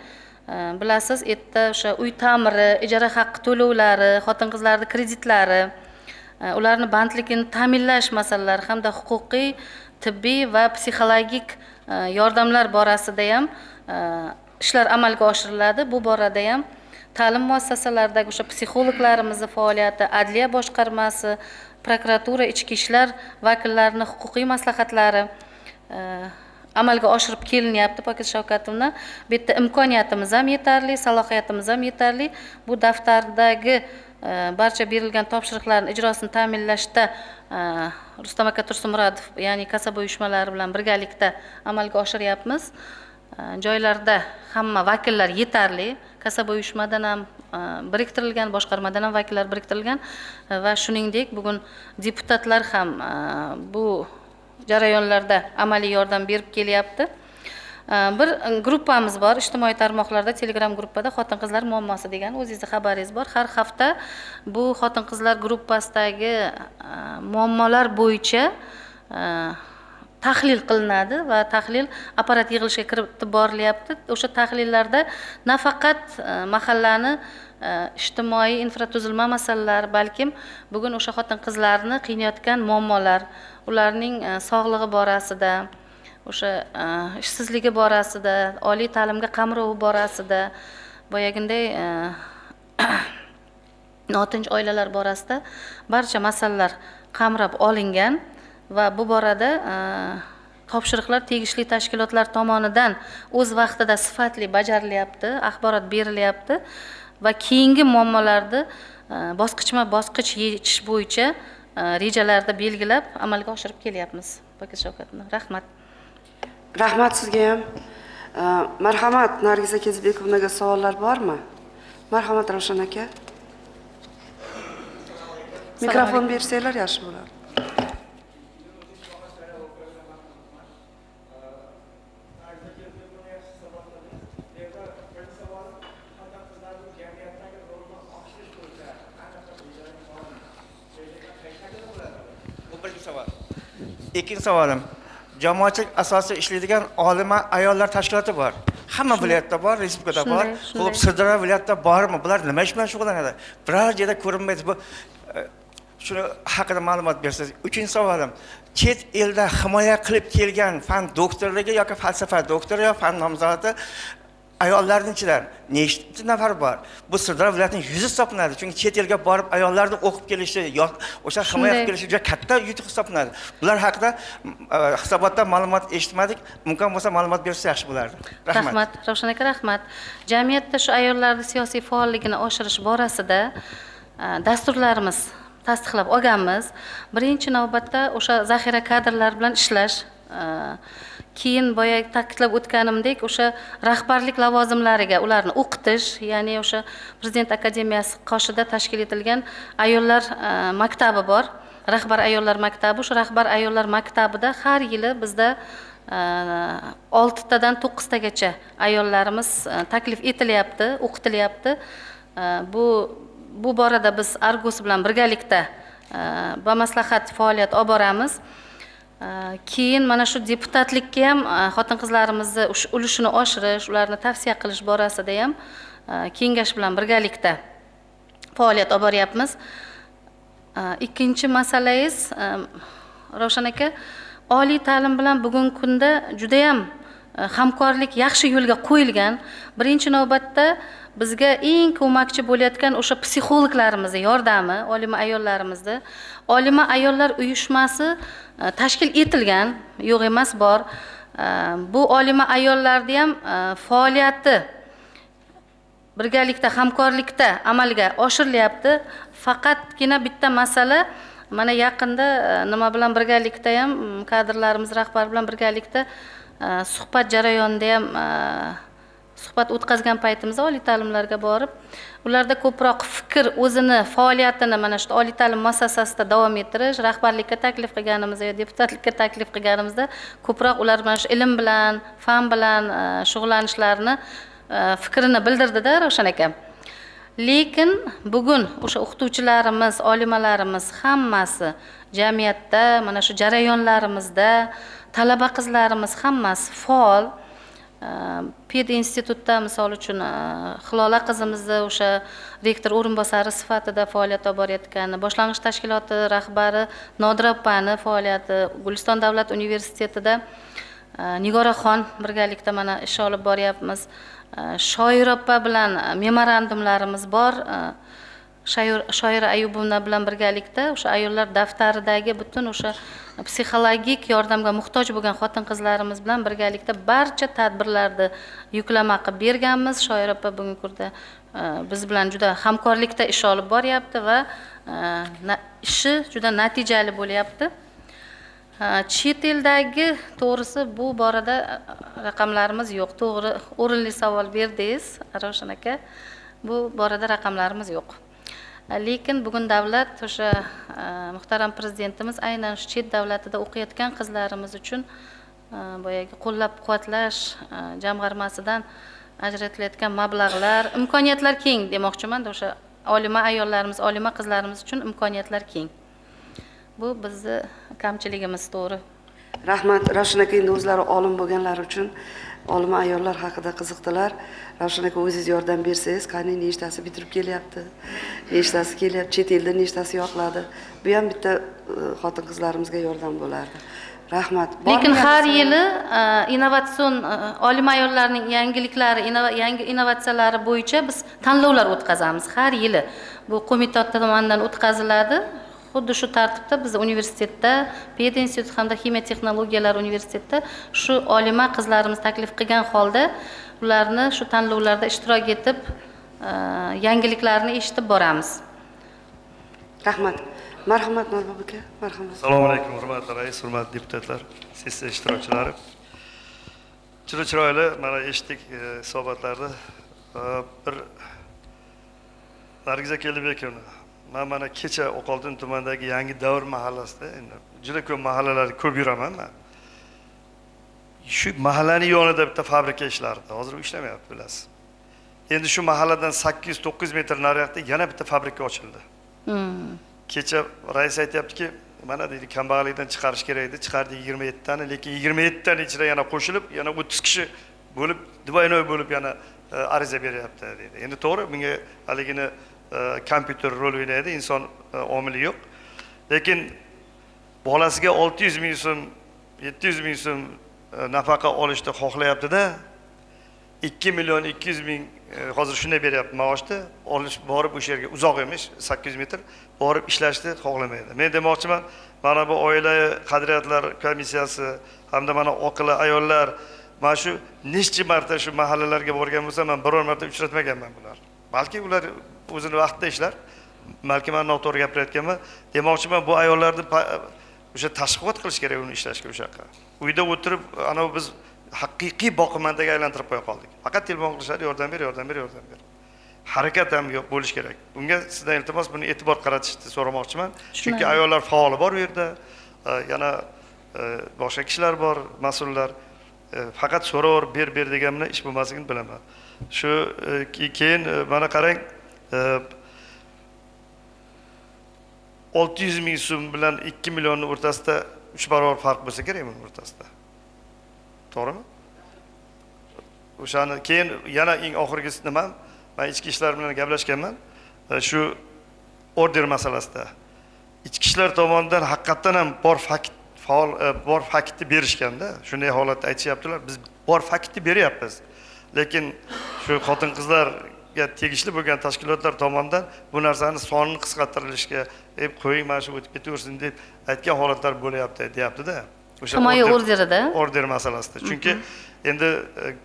Bilasiz, erta o'sha uy ta'miri, ijara haqqi to'lovlari, xotin-qizlarning kreditlari, ularni bandligini ta'minlash masalalari hamda huquqiy, tibbiy va psixologik yordamlar borasida ham ishlar amalga oshiriladi. Bu borada ham ta'lim muassasalaridagi o'sha psixologlarimizning faoliyati, adliya boshqarmasi, prokuratura, ichki ishlar vakillarining huquqiy maslahatlari amalga oshirib kelinyapti. Pokiza Shavkatovna, bu yerda imkoniyatimiz ham yetarli, salohiyatimiz ham yetarli. Bu daftardagi barcha berilgan topshiriqlarning ijrosini ta'minlashda Rustam aka Tursunmuradov, ya'ni kasaba uyushmalari bilan birgalikda amalga oshiryapmiz. Joylarda hamma vakillar yetarli, kasaba uyushmadan ham biriktirilgan, boshqarmadan ham vakillar biriktirilgan va shuningdek bugun deputatlar ham bu jarayonlarda amaliy yordam berib kelyapti. Bir gruppamiz bor ijtimoiy tarmoqlarda, Telegram gruppada xotin-qizlar muammosi degan, o'zingizni xabaringiz bor. Har hafta bu xotin-qizlar gruppasidagi muammolar bo'yicha tahlil qilinadi va tahlil apparat yig'ilishiga kiritib borilyapti. O'sha tahlillarda nafaqat mahallani ijtimoiy infratuzilma masalalari, balkim bugun o'sha xotin-qizlarni qiynayotgan muammolar, ularning sog'lig'i borasida, o'sha ishsizligi borasida, oliy ta'limga qamrovi borasida, boyaginday notinch oilalar borasida barcha masalalar qamrab olingan va bu borada topshiriqlar tegishli tashkilotlar tomonidan o'z vaqtida sifatli bajarilyapti, axborot berilyapti va keyingi muammolarni bosqichma-bosqich yechish bo'yicha rejalarda belgilab amalga oshirib kelyapmiz. Pokiza Shavkatovna, rahmat. Rahmat sizga ham. Marhamat, Nargiza Kezbekovnaga savollar bormi? Marhamat, Ravshan aka. Mikrofon bersanglar yaxshi bo'lardi. Ikkinchi savolim, jamoatchilik asosida ishlaydigan olima ayollar tashkiloti bor. Hamma viloyatda bor, respublikada bor. Xo'p, Sirdaryo viloyatida bormi? Bular nima ish bilan shug'ullanadi? Biror yerda ko'rinmaydi. Bu shuni haqida ma'lumot bersangiz. Uchinchi savolim, chet elda himoya qilib kelgan fan doktorligi yoki falsafa doktori yoki fan nomzodi ayollarning ichidan nechta nafar bor? Bu Sirdaryo viloyatining yuzi hisoblanadi. Chunki chet elga borib ayollarni o'qib kelishi, o'sha himoya qilib kelishi juda katta yutuq hisoblanadi. Bular haqida hisobotda ma'lumot eshitmadik. Imkon bo'lsa ma'lumot bersa yaxshi bo'lardi. Rahmat. Rahmat, Ravshan aka, rahmat. Jamiyatda shu ayollarning siyosiy faolligini oshirish borasida dasturlarimiz tasdiqlab olganmiz. Birinchi navbatda o'sha zaxira kadrlar bilan ishlash, Keyin boya ta'kidlab o'tganimdek, o'sha rahbarlik lavozimlariga ularni o'qitish, ya'ni o'sha Prezident akademiyasi qoshida tashkil etilgan ayollar maktabi bor, rahbar ayollar maktabi. O'sha rahbar ayollar maktabida har yili bizda 6tadan 9tagacha ayollarimiz taklif etilyapti, o'qitilyapti. Bu borada biz Argos bilan birgalikda bamaslahat faoliyat olib boramiz. Keyin mana shu deputatlikka ham xotin-qizlarimizni ulushini oshirish, ularni tavsiya qilish borasida ham kengash bilan birgalikda faoliyat olib boryapmiz. Ikkinchi masalangiz, Ravshan aka, oliy ta'lim bilan bugungi kunda juda ham hamkorlik yaxshi yo'lga qo'yilgan. Birinchi navbatda bizga eng ko'makchi bo'layotgan o'sha psixologlarimizni yordami, olima ayollarimizni, olima ayollar uyushmasi tashkil etilgan, yo'q emas, bor. Bu olima ayollarni ham faoliyati birgalikda, hamkorlikda amalga oshirilyapti. Faqatgina bitta masala, mana yaqinda nima bilan birgalikda ham kadrlarimiz rahbari bilan birgalikda suhbat jarayonida ham suhbat o'tkazgan paytimizda oliy ta'limlarga borib, ularda ko'proq fikr, o'zini faoliyatini mana shu oliy ta'lim muassasasida davom ettirish, rahbarlikka taklif qilganimizda yo deputatlikka taklif qilganimizda ko'proq ular mana shu ilm bilan, fan bilan shug'ullanishlarini fikrini bildirdida Ravshan aka. Lekin bugun o'sha o'qituvchilarimiz, olimalarimiz hammasi jamiyatda, mana shu jarayonlarimizda, talaba qizlarimiz hammasi faol. Ped institutda misol uchun Hilola qizimizni o'sha rektor o'rinbosari sifatida faoliyat olib borayotgani, boshlang'ich tashkiloti rahbari Nodira opani faoliyati, Guliston davlat universitetida Nigoraxon birgalikda mana ish olib boryapmiz. Shoir opa bilan memorandumlarimiz bor. Shoira Ayubovna bilan birgalikda o'sha ayollar daftaridagi butun o'sha psixologik yordamga muhtoj bo'lgan xotin-qizlarimiz bilan birgalikda barcha tadbirlarni yuklama qilib berganmiz. Shoir opa bugungi kunda biz bilan juda hamkorlikda ish olib boryapti va ishi juda natijali bo'lyapti. Chet eldagi, to'g'risi, bu borada raqamlarimiz yo'q. To'g'ri, o'rinli savol berdingiz, Ravshan aka. Bu borada raqamlarimiz yo'q. Lekin bugun davlat, o'sha muhtaram prezidentimiz aynan shu chet davlatida o'qiyotgan qizlarimiz uchun boyagi qo'llab-quvvatlash jamg'armasidan ajratilayotgan mablag'lar, imkoniyatlar keng demoqchiman. O'sha olima ayollarimiz, olima qizlarimiz uchun imkoniyatlar keng. Bu bizni kamchiligimiz, to'g'ri. Rahmat. Ravshan aka, endi o'zlari olim bo'lganlari uchun olima ayollar haqida qiziqdilar. Ravshan aka, o'zingiz yordam bersangiz, qani nechtasi bitirib kelyapti, nechtasi kelyapti, chet elda nechtasi yoqladi. Bu ham bitta xotin-qizlarimizga yordam bo'lardi. Rahmat. Lekin har yili innovatsion olima ayollarning yangiliklari, yangi innovatsiyalari bo'yicha biz tanlovlar o'tkazamiz har yili. Bu qo'mita tomonidan o'tkaziladi. Xuddi shu tartibda biz universitetda, Ped institut hamda ximiya texnologiyalari universitetida shu olima qizlarimiz taklif qilgan holda ularni shu tanlovlarda ishtirok etib, yangiliklarni eshitib boramiz. Rahmat. Marhamat Norbob aka, marhamat. Assalomu alaykum, hurmatli rais, hurmatli deputatlar, sessiya ishtirokchilari. Juda chiroyli mana eshitdik hisobotlarni. Bir Nargiza Keldibekovna, men mana kecha Oqoltin tumanidagi Yangi Davr mahallasida, endi juda ko'p mahallalarda ko'p yuraman men. Shu mahallaning yonida bitta fabrika ishlardi. Hozir u ishlamayapti, bilasiz. Endi shu mahalladan 800-900 metr nariyoqda yana bitta fabrika ochildi. Kecha rais aytayaptiki, mana deydi, kambag'allikdan chiqarish kerak edi, chiqardik 27 tani, lekin 27 tani ichida yana qo'shilib, yana 30 kishi bo'lib, dvoynoy bo'lib yana ariza beryapti deydi. Endi to'g'ri, bunga haligini kompyuter rol o'ynaydi, inson omili yo'q. Lekin bolasiga 600 ming so'm, 700 ming so'm nafaqa olishni xohlayapti-da, 2 million 200 ming hozir shunday beryapti maoshni, olish borib o'sha yerga uzoq emish, 800 metr borib ishlashni xohlamaydi. Men demoqchiman, mana bu oila qadriyatlar komissiyasi hamda mana oqila ayollar, mana shu necha marta shu mahallalarga borgan bo'lsam, men biror marta uchratmaganman bularni. Balki ular o'zini vaqtida ishlar, balki men noto'g'ri gapirayotganman. Demoqchiman, bu ayollarni O'sha tashviqot qilish kerak uni ishlashga o'sha yoqqa. Uyda o'tirib, ana biz haqiqiy boqimandaga aylantirib qo'ya qoldik. Faqat telefon qilishadi, yordam ber, yordam ber, yordam ber. Harakat ham yo'q bo'lish kerak. Bunga sizdan iltimos, buni e'tibor qaratishni so'ramoqchiman. Chunki ayollar faoli bor u yerda, yana boshqa kishilar bor, mas'ullar. Faqat so'raver, ber, ber degan bilan ish bo'lmasligini bilaman. Shu keyin mana qarang, 600 ming so'm bilan 2 millionning o'rtasida 3 barobar farq bo'lsa kerak buning o'rtasida. To'g'rimi? O'shani keyin yana eng oxirgisi nima? Men ichki ishlar bilan gaplashganman. Shu order masalasida. Ichki ishlar tomonidan haqiqatdan ham bor fakt, faol bor faktni berishganda, shunday holatda aytishyaptilar, biz bor faktni beryapmiz. Lekin shu xotin-qizlarga tegishli bo'lgan tashkilotlar tomonidan bu narsani sonini qisqartirilishga, qo'ying mana shu o'tib ketaversin deb aytgan holatlar bo'lyapti, deyapti-da. O'sha himoya orderida, order masalasida. Chunki endi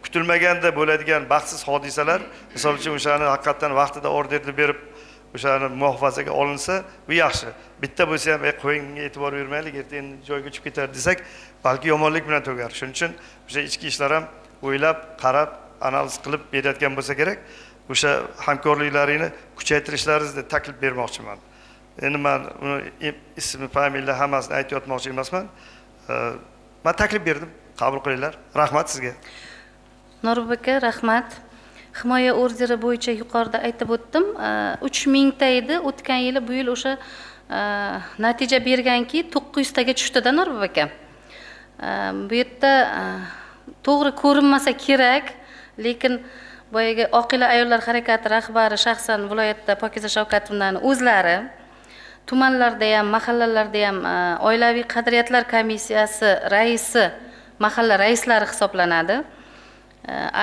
kutilmaganda bo'ladigan baxtsiz hodisalar, misol uchun o'shani haqiqatdan vaqtida orderni berib, o'shani muhofazaga olinsa, bu yaxshi. Bitta bo'lsa ham qo'ying, bunga e'tibor bermaylik, ertaga joyga tushib ketar desak, balki yomonlik bilan tugar. Shuning uchun o'sha ichki ishlar ham o'ylab, qarab, analiz qilib berayotgan bo'lsa kerak. O'sha hamkorliklaringni kuchaytirishlaringizni taklif bermoqchiman. Endi men uni ismi, familiya hammasini aytayotmoqchi emasman. Men taklif berdim, qabul qilinglar. Rahmat sizga. Norbek aka, rahmat. Himoya orderi bo'yicha yuqorida aytib o'tdim. 3000 ta edi o'tgan yili, bu yil o'sha natija berganki 900 taga tushdida Norbek aka. Bu yerda to'g'ri ko'rinmasa kerak, lekin boyagi Oqila ayollar harakati rahbari shaxsan viloyatda Pokiza Shavkatovnani o'zlari tumanlarda ham, mahallalarda ham oilaviy qadriyatlar komissiyasi raisi, mahalla raislari hisoblanadi.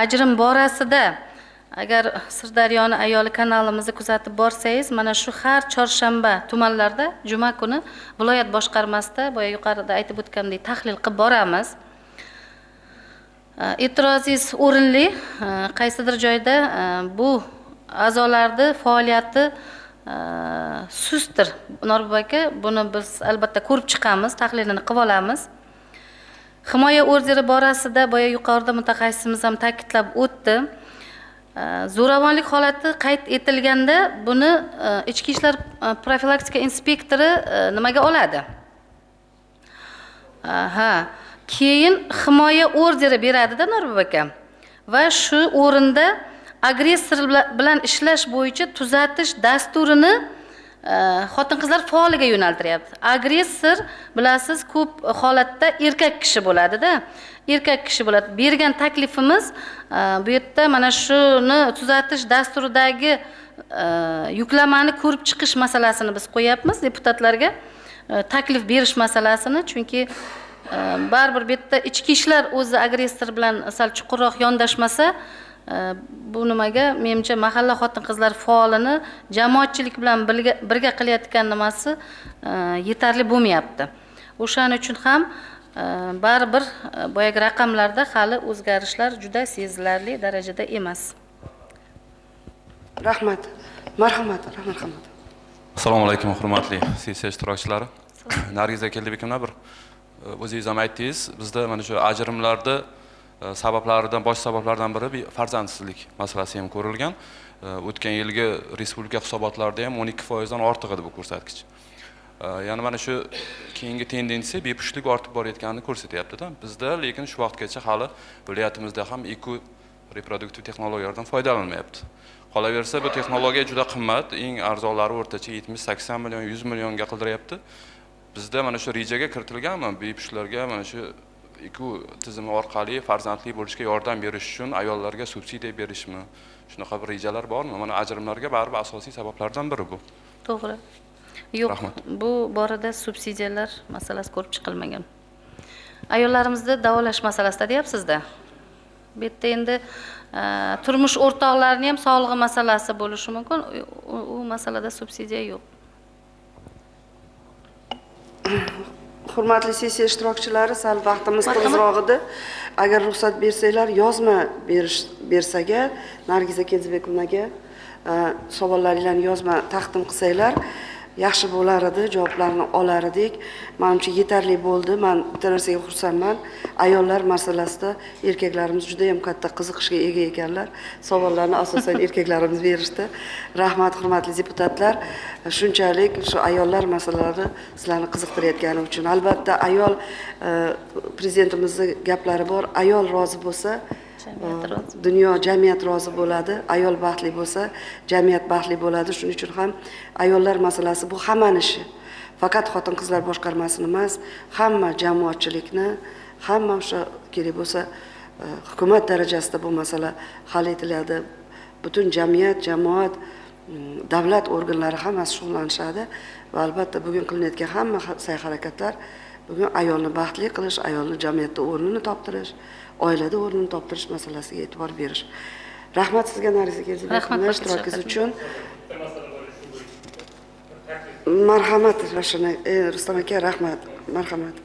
Ajrim borasida agar Sirdaryoni ayoli kanalimizni kuzatib borsangiz, mana shu har chorshanba tumanlarda juma kuni viloyat boshqarmasida boya yuqorida aytib o'tgandek tahlil qilib boramiz. E'tirozingiz o'rinli, qaysidir joyda bu a'zolarning faoliyati sustdir. Norbek aka, buni biz albatta ko'rib chiqamiz, tahlilini qilib olamiz. Himoya orderi borasida boya yuqorida mutaxassisimiz ham ta'kidlab o'tdi. Zo'ravonlik holati qayd etilganda buni ichki ishlar profilaktika inspektori nimaga oladi? Ha, keyin himoya orderi beradida Norbek aka. Va shu o'rinda agressor bilan ishlash bo'yicha tuzatish dasturini xotin-qizlar faoliga yo'naltiryapti. Agressor, bilasiz, ko'p holatda erkak kishi bo'ladida. Erkak kishi bo'ladi. Bergan taklifimiz bu yerda mana shuni tuzatish dasturidagi yuklamani ko'rib chiqish masalasini biz qo'yapmiz deputatlarga, taklif berish masalasini, chunki baribir bu yerda ichki ishlar o'zi agressor bilan sal chuqurroq yondashmasa, bu nimaga menimcha mahalla xotin-qizlar faolini jamoatchilik bilan birga qilayotgan nimasi yetarli bo'lmayapti. O'shaning uchun ham baribir boyagi raqamlarda hali o'zgarishlar juda sezilarli darajada emas. Rahmat. Marhamat, marhamat. Assalomu alaykum hurmatli sessiya ishtirokchilari. Nargiza Keldibekovna, bir o'zingiz ham aytdingiz, bizda mana shu ajrimlarda sabablaridan, bosh sabablardan biri farzandsizlik masalasi ham ko'rilgan. O'tgan yilgi respublika hisobotlarida ham 12% dan ortiq edi bu ko'rsatkich. Ya'ni mana shu keyingi tendensiya bepushtlik ortib borayotganini ko'rsatyapti-da. Bizda lekin shu vaqtgacha hali viloyatimizda ham IQ reproduktiv texnologiyalardan foydalanmayapti. Qolaversa bu texnologiya juda qimmat, eng arzonlari o'rtacha 70-80 million, 100 millionga qildiryapti. Bizda mana shu rejaga kiritilganmi bepushtlarga mana shu IQ tizimi orqali farzandli bo'lishga yordam berish uchun ayollarga subsidiya berishmi? Shunaqa bir rejalar bormi? Mana ajrimlarga baribir asosiy sabablardan biri bu. To'g'ri. Yo'q, bu borada subsidiyalar masalasi ko'rib chiqilmagan. Ayollarimizni davolash masalasida deyapsiz-da. Bu yerda endi turmush o'rtoqlarining ham sog'lig'i masalasi bo'lishi mumkin. U masalada subsidiya yo'q. Hurmatli sessiya ishtirokchilari, sal vaqtimiz tezroq edi. Agar ruxsat bersanglar, yozma bersak, Nargiza Keldibekovnaga savollaringlarni yozma taqdim qilsanglar, yaxshi bo'lar edi, javoblarni olar edik. Menimcha yetarli bo'ldi. Men bitta narsaga xursandman. Ayollar masalasida erkaklarimiz juda ham katta qiziqishga ega ekanlar. Savollarni asosan erkaklarimiz berishdi. Rahmat, hurmatli deputatlar. Shunchalik shu ayollar masalalari sizlarni qiziqtirayotgani uchun. Albatta ayol, prezidentimizning gaplari bor, ayol rozi bo'lsa, dunyo, jamiyat rozi bo'ladi. Ayol baxtli bo'lsa, jamiyat baxtli bo'ladi. Shuning uchun ham ayollar masalasi bu hammani ishi. Faqat xotin-qizlar boshqarmasini emas, hamma jamoatchilikni, hamma o'sha kerak bo'lsa hukumat darajasida bu masala hal etiladi. Butun jamiyat, jamoat, davlat organlari hammasi shug'ullanishadi va albatta bugun qilinayotgan hamma sa'y-harakatlar bugun ayolni baxtli qilish, ayolni jamiyatda o'rnini toptirish, oilada o'rnini toptirish masalasiga e'tibor berish. Rahmat sizga, Nargiza Keldibekovna, ishtirokingiz uchun. Marhamat, Rustam aka, rahmat, marhamat.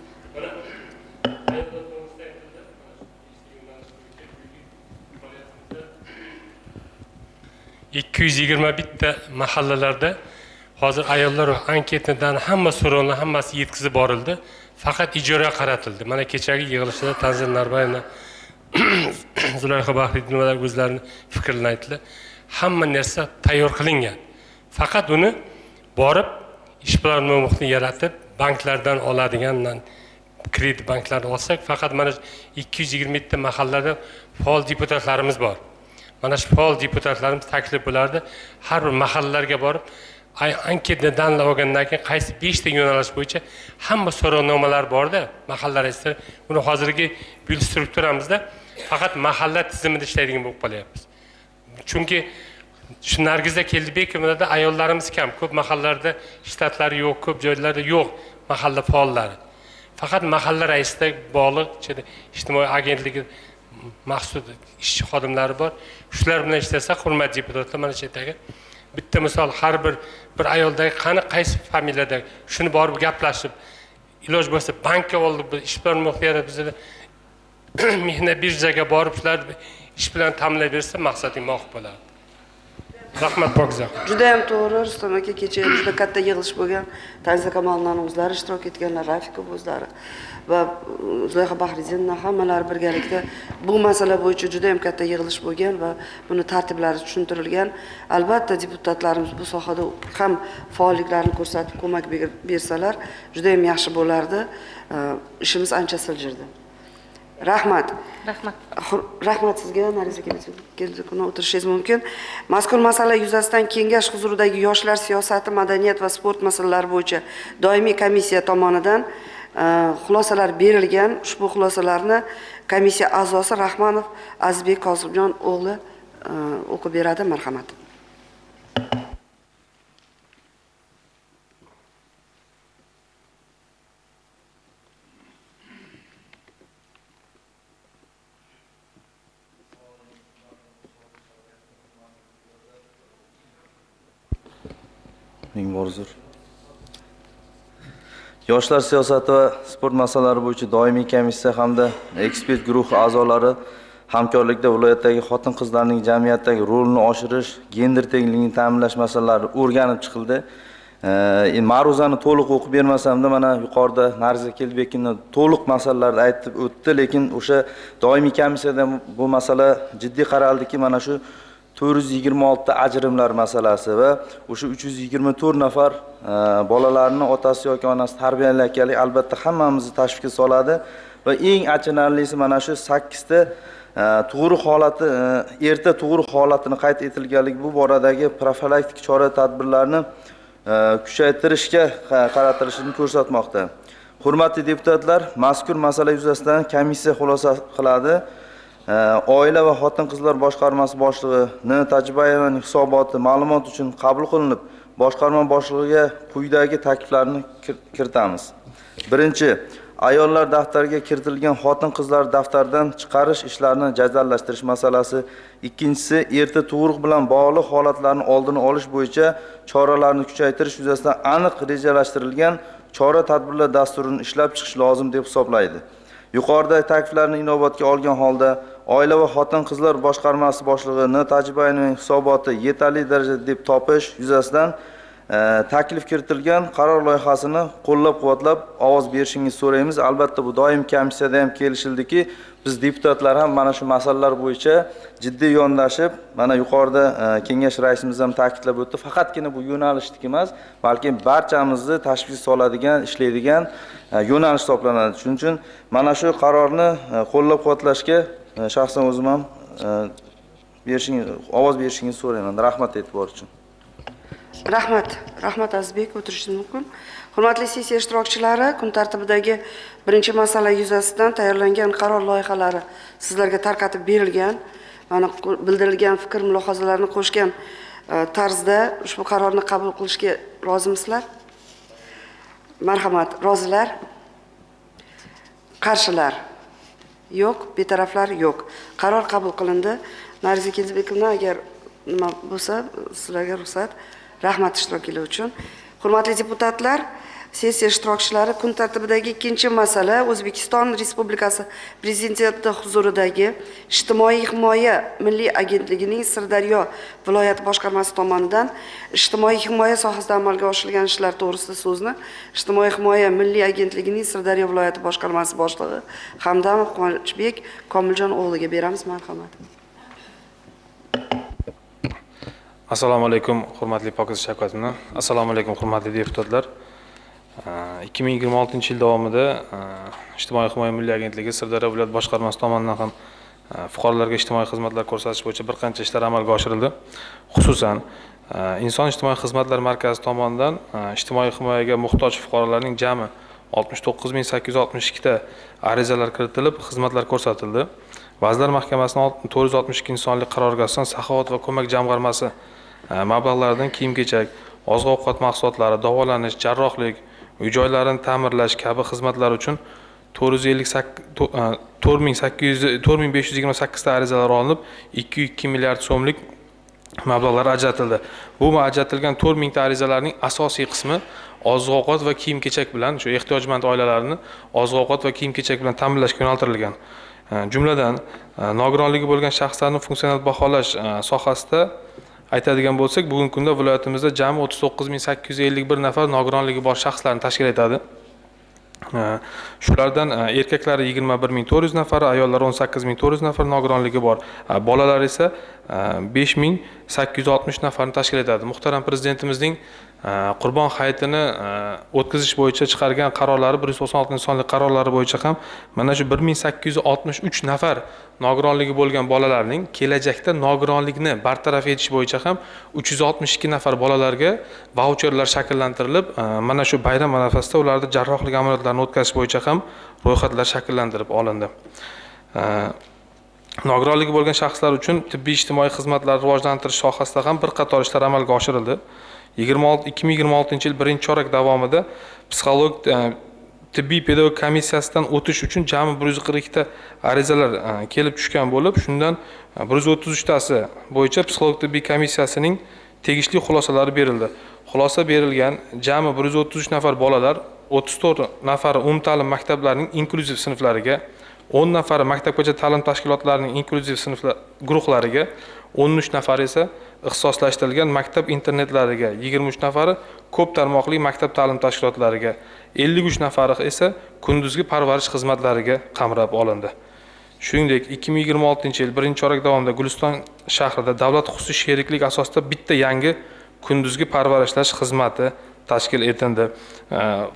Ikki yuz yigirma bitta mahallalarda hozir ayollar anketadan hamma so'rovlar hammasi yetkazib borildi. Faqat ijroga qaratildi. Mana kechagi yig'ilishda Tanzila Norboyevna, Zulayho Bahriddinovalar o'zlarini fikrlarini aytdilar. Hamma narsa tayyor qilingan. Faqat uni borib ishbilarmon muhitni yaratib, banklardan oladigan kredit banklardan olsak, faqat mana 227 mahallada faol deputatlarimiz bor. Mana shu faol deputatlarimiz taklif bo'lardi. Har bir mahallalarga borib anketadan olgandan keyin qaysi 5 ta yo'nalish bo'yicha hamma so'rovnomalar borda mahalla raislari. Buni hozirgi byudjet strukturamizda faqat mahalla tizimida ishlaydigan bo'lib qolyapmiz. Chunki shu Nargiza Keldibekovnada ayollarimiz kam, ko'p mahallalarda shtatlari yo'q, ko'p joylarda yo'q mahalla faollari. Faqat mahalla raisiga bog'liq ijtimoiy agentligi maxsus ishchi xodimlari bor. Shular bilan ishlasa, hurmatli deputatlar, mana shu yerdagi bitta misol, har bir ayoldagi qani qaysi familiyada shuni borib gaplashib, iloj bo'lsa bankka olib, ishbilarmon muhitni bizda mehnat birjaga borib shular ish bilan ta'minlab bersa maqsadga muvofiq bo'ladi. Rahmat, Pokiza. Juda ham to'g'ri, Rustam aka, kecha juda katta yig'ilish bo'lgan. Tanzila Kamolovnani o'zlari ishtirok etganlar, Rafikov o'zlari va Zulayho Bahriddinova hammalari birgalikda bu masala bo'yicha juda ham katta yig'ilish bo'lgan va buni tartiblari tushuntirilgan. Albatta deputatlarimiz bu sohada ham faolliklarini ko'rsatib ko'mak bersalar juda ham yaxshi bo'lardi. Ishimiz ancha siljirdi. Rahmat. Rahmat. Rahmat sizga, Nargiza Keldibekovna, o'tirishingiz mumkin. Mazkur masala yuzasidan kengash huzuridagi yoshlar siyosati, madaniyat va sport masalalari bo'yicha doimiy komissiya tomonidan xulosalar berilgan. Ushbu xulosalarni komissiya a'zosi Rahmonov Azizbek Kozimjon o'g'li o'qib beradi. Marhamat. Ming bor uzr. Yoshlar siyosati va sport masalalari bo'yicha doimiy komissiya hamda ekspert guruhi a'zolari hamkorlikda viloyatdagi xotin-qizlarning jamiyatdagi rolini oshirish, gender tengligini ta'minlash masalalari o'rganib chiqildi. Ma'ruzani to'liq o'qib bermasamda, mana yuqorida Nargiza Keldibekovna to'liq masalalarni aytib o'tdi, lekin o'sha doimiy komissiyada bu masala jiddiy qaraldiki, mana shu 426 ta ajrimlar masalasi va o'sha 324 nafar bolalarni otasi yoki onasi tarbiyalayotganlik albatta hammamizni tashvishga soladi va eng achinarlisi mana shu 8 ta tug'ruq holati, erta tug'ruq holatini qayd etilganligi bu boradagi profilaktik chora tadbirlarni kuchaytirishga qaratilishini ko'rsatmoqda. Hurmatli deputatlar, mazkur masala yuzasidan komissiya xulosa qiladi. Oila va xotin-qizlar boshqarmasi boshlig'i N. Tajibayevaning hisoboti ma'lumot uchun qabul qilinib, boshqarma boshlig'iga quyidagi takliflarni kiritamiz. Birinchi, ayollar daftariga kiritilgan xotin-qizlar daftaridan chiqarish ishlarini jadallashtirish masalasi. Ikkinchisi, erta tug'ruq bilan bog'liq holatlarni oldini olish bo'yicha choralarni kuchaytirish yuzasidan aniq rejalashtirilgan chora-tadbirlar dasturini ishlab chiqish lozim deb hisoblaydi. Yuqoridagi takliflarni inobatga olgan holda Oila va xotin-qizlar boshqarmasi boshlig'i N. Tajibayevaning hisoboti yetarli darajada deb topish yuzasidan taklif kiritilgan qaror loyihasini qo'llab-quvvatlab ovoz berishingizni so'raymiz. Albatta bu doim komissiyada ham kelishildiki, biz deputatlar ham mana shu masalalar bo'yicha jiddiy yondashib, mana yuqorida kengash raisimiz ham ta'kidlab o'tdi, faqatgina bu yo'nalishniki emas, balki barchamizni tashvish soladigan, ishlaydigan yo'nalish hisoblanadi. Shuning uchun mana shu qarorni qo'llab-quvvatlashga shaxsan o'zim ham ovoz berishingizni so'rayman. Rahmat e'tibor uchun. Rahmat, rahmat Azizbek, o'tirishingiz mumkin. Hurmatli sessiya ishtirokchilari, kun tartibidagi birinchi masala yuzasidan tayyorlangan qaror loyihalari sizlarga tarqatib berilgan. Mana bildirilgan fikr mulohazalarni qo'shgan tarzda ushbu qarorni qabul qilishga rozimisizlar? Marhamat, rozilar? Qarshilar? Yo'q, betaraflar yo'q. Qaror qabul qilindi. Nargiza Keldibekovna, agar nima bo'lsa, sizlarga ruxsat. Rahmat ishtirokinglar uchun. Hurmatli deputatlar, sessiya ishtirokchilari, kun tartibidagi ikkinchi masala O'zbekiston Respublikasi Prezidenti huzuridagi Ijtimoiy himoya milliy agentligining Sirdaryo viloyati boshqarmasi tomonidan ijtimoiy himoya sohasida amalga oshirilgan ishlar to'g'risida so'zni Ijtimoiy himoya milliy agentligining Sirdaryo viloyati boshqarmasi boshlig'i Hamdamov Quvonchbek Komiljon o'g'liga beramiz. Marhamat. Assalomu alaykum, hurmatli Pokiza Shavkatovna. Assalomu alaykum, hurmatli deputatlar. 2026-yil davomida Ijtimoiy himoya milliy agentligi Sirdaryo viloyat boshqarmasi tomonidan ham fuqarolarga ijtimoiy xizmatlar ko'rsatish bo'yicha bir qancha ishlar amalga oshirildi. Xususan, Inson ijtimoiy xizmatlar markazi tomonidan ijtimoiy himoyaga muhtoj fuqarolarning jami 69862 ta arizalar kiritilib, xizmatlar ko'rsatildi. Vazirlar Mahkamasining 462-sonli qaroriga asosan Saxovat va ko'mak jamg'armasi mablag'laridan kiyim-kechak, oziq-ovqat mahsulotlari, davolanish, jarrohlik, uy joylarini ta'mirlash kabi xizmatlar uchun 4528 ta arizalar olinib, 2,2 milliard so'mlik mablag'lar ajratildi. Bu ajratilgan 4000 ta arizalarning asosiy qismi oziq-ovqat va kiyim-kechak bilan, shu ehtiyojmand oilalarni oziq-ovqat va kiyim-kechak bilan ta'minlashga yo'naltirilgan. Jumladan, nogironligi bo'lgan shaxslarni funksional baholash sohasida aytadigan bo'lsak, bugungi kunda viloyatimizda jami 39851 nafar nogironligi bor shaxslarni tashkil etadi. Shulardan erkaklari 21400 nafar, ayollari 18400 nafar nogironligi bor. Bolalar esa 5860 nafarni tashkil etadi. Muhtaram Prezidentimizning Qurbon hayitini o'tkazish bo'yicha chiqargan qarorlari 196-sonli qarorlari bo'yicha ham mana shu 1863 nafar nogironligi bo'lgan bolalarning kelajakda nogironlikni bartaraf etish bo'yicha ham 362 nafar bolalarga vaucherlar shakllantirilib, mana shu bayram arafasida ularda jarrohlik amaliyotlarini o'tkazish bo'yicha ham ro'yxatlar shakllantirib olindi. Nogironligi bo'lgan shaxslar uchun tibbiy ijtimoiy xizmatlarni rivojlantirish sohasida ham bir qator ishlar amalga oshirildi. 2026-yil birinchi chorak davomida psixolog tibbiy pedagog komissiyasidan o'tish uchun jami 142 ta arizalar kelib tushgan bo'lib, shundan 133 tasi bo'yicha psixolog tibbiy komissiyasining tegishli xulosalari berildi. Xulosa berilgan jami 133 nafar bolalar, 34 nafari umumta'lim maktablarining inklyuziv sinflariga, 10 nafari maktabgacha ta'lim tashkilotlarining inklyuziv sinflar guruhlariga, 13 nafari esa ixtisoslashtirilgan maktab internatlariga, 23 nafari ko'p tarmoqli maktab ta'lim tashkilotlariga, 53 nafari esa kunduzgi parvarish xizmatlariga qamrab olindi. Shuningdek, 2026-yil birinchi chorak davomida Guliston shahrida davlat xususiy sheriklik asosida bitta yangi kunduzgi parvarishlash xizmati tashkil etildi.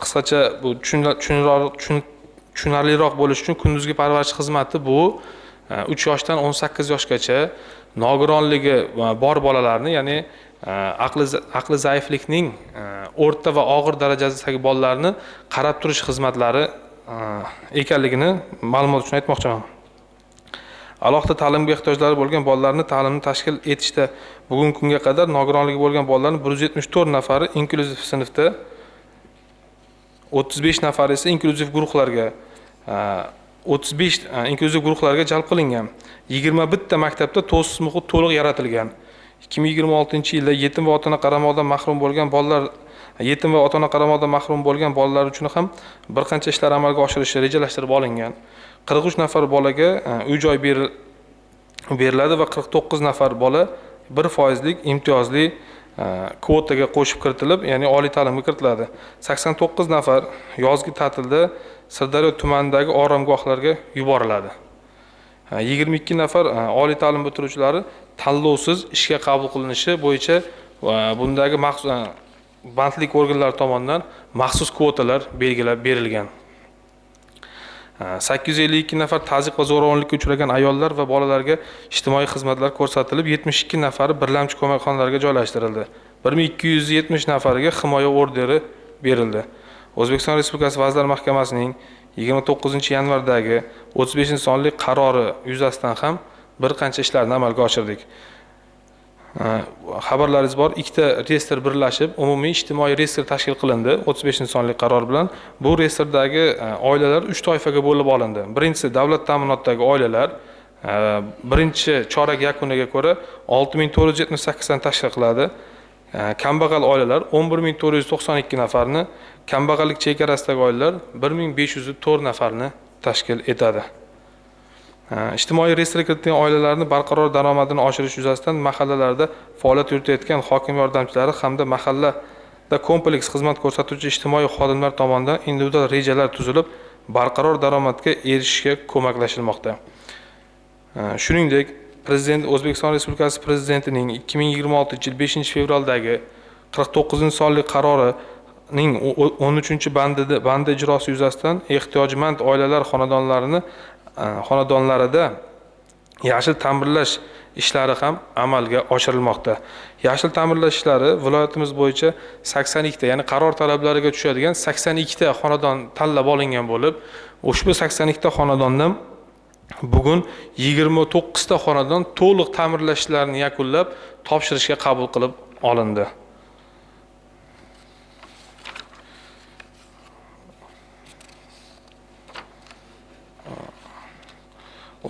Qisqacha bu tushunarliroq bo'lish uchun kunduzgi parvarish xizmati bu 3 yoshdan 18 yoshgacha nogironligi bor bolalarni, ya'ni aqli zaiflikning o'rta va og'ir darajasidagi bolalarni qarab turish xizmatlari ekanligini ma'lumot uchun aytmoqchiman. Alohida ta'limga ehtiyojlari bo'lgan bolalarni ta'limni tashkil etishda bugungi kunga qadar nogironligi bo'lgan bolalarning 174 nafari inklyuziv sinfda, 35 nafari esa inklyuziv guruhlarga 35 inklyuziv guruhlarga jalb qilingan. 21 ta maktabda to'siq muhit to'liq yaratilgan. 2026-yilda yetim va ota-ona qaramog'idan mahrum bo'lgan bolalar, yetim va ota-ona qaramog'idan mahrum bo'lgan bolalar uchun ham bir qancha ishlar amalga oshirilishi rejalashtirib olingan. 43 nafar bolaga uy-joy beriladi va 49 nafar bola 1%lik imtiyozli kvotaga qo'shib kiritilib, ya'ni oliy ta'limga kiritiladi. 89 nafar yozgi ta'tilda Sirdaryo tumanidagi oromgohlarga yuboriladi. 22 nafar oliy ta'lim bitiruvchilari tanlovsiz ishga qabul qilinishi bo'yicha bundagi bandlik organlari tomonidan maxsus kvotalar belgilab berilgan. 852 nafar tazyiq va zo'ravonlikka uchragan ayollar va bolalarga ijtimoiy xizmatlar ko'rsatilib, 72 nafari birlamchi ko'makxonalarga joylashtirildi. 1270 nafariga himoya orderi berildi. O'zbekiston Respublikasi Vazirlar Mahkamasining 29-yanvardagi 35-sonli qarori yuzasidan ham bir qancha ishlarni amalga oshirdik. Xabarlaringiz bor, ikkita reyestr birlashib, umumiy ijtimoiy reyestr tashkil qilindi 35-sonli qaror bilan. Bu reyestrdagi oilalar 3 toifaga bo'lib olindi. Birinchisi davlat ta'minotidagi oilalar, birinchi chorak yakuniga ko'ra 6478 dan tashkil qiladi. Kambag'al oilalar 11492 nafarni, kambag'allik chegarasidagi oilalar 1504 nafarni tashkil etadi. Ijtimoiy reyestrga kiritilgan oilalarni barqaror daromadini oshirish yuzasidan mahallalarda faoliyat yuritayotgan hokim yordamchilari hamda mahallada kompleks xizmat ko'rsatuvchi ijtimoiy xodimlar tomonidan individual rejalar tuzilib, barqaror daromadga erishishga ko'maklashilmoqda. Shuningdek, Prezident O'zbekiston Respublikasi Prezidentining 2026-yil 5-fevraldagi 49-sonli qarorining 13-bandi ijrosi yuzasidan ehtiyojmand oilalar xonadonlarida yashil ta'mirlash ishlari ham amalga oshirilmoqda. Yashil ta'mirlash ishlari viloyatimiz bo'yicha 82 ta, ya'ni qaror talablariga tushadigan 82 ta xonadon tanlab olingan bo'lib, ushbu 82 ta xonadondan bugun 29 ta xonadon to'liq ta'mirlash ishlarini yakunlab, topshirishga qabul qilib olindi.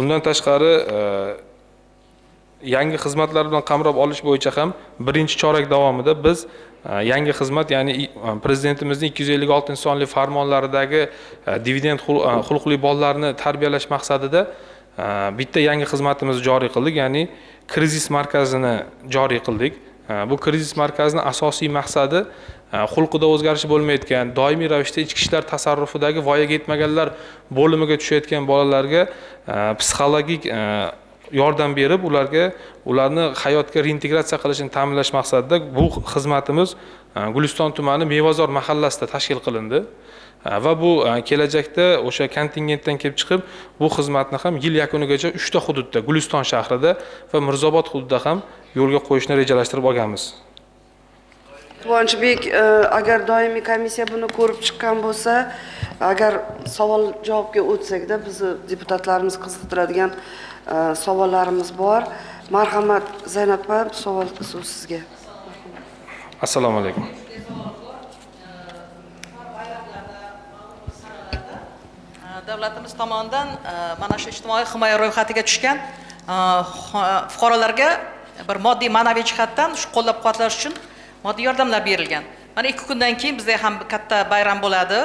Undan tashqari yangi xizmatlar bilan qamrab olish bo'yicha ham birinchi chorak davomida biz yangi xizmat, ya'ni Prezidentimizning 256-sonli farmonlaridagi dividend xulqli bolalarni tarbiyalash maqsadida bitta yangi xizmatimizni joriy qildik, ya'ni krizis markazini joriy qildik. Bu krizis markazining asosiy maqsadi xulqida o'zgarish bo'lmayotgan, doimiy ravishda ichki ishlar tasarrufidagi voyaga yetmaganlar bo'limiga tushayotgan bolalarga psixologik yordam berib, ularni hayotga reintegratsiya qilishini ta'minlash maqsadida bu xizmatimiz Guliston tumani Mevazor mahallasida tashkil qilindi va bu kelajakda o'sha kontingentdan kelib chiqib bu xizmatni ham yil yakunigacha 3 ta hududda, Guliston shahrida va Mirzobod hududida ham yo'lga qo'yishni rejalashtirib olganmiz. Quvonchbek, agar doimiy komissiya buni ko'rib chiqqan bo'lsa, agar savol javobga o'tsakda bizni deputatlarimiz qiziqtiradigan savollarimiz bor. Marhamat, Zaynab opa, savol so'z sizga. Assalomu alaykum. Davlatimiz tomonidan mana shu ijtimoiy himoya ro'yxatiga tushgan fuqarolarga bir moddiy ma'naviy jihatdan shu qo'llab-quvvatlash uchun moddiy yordamlar berilgan. Mana 2 kundan keyin bizda ham katta bayram bo'ladi,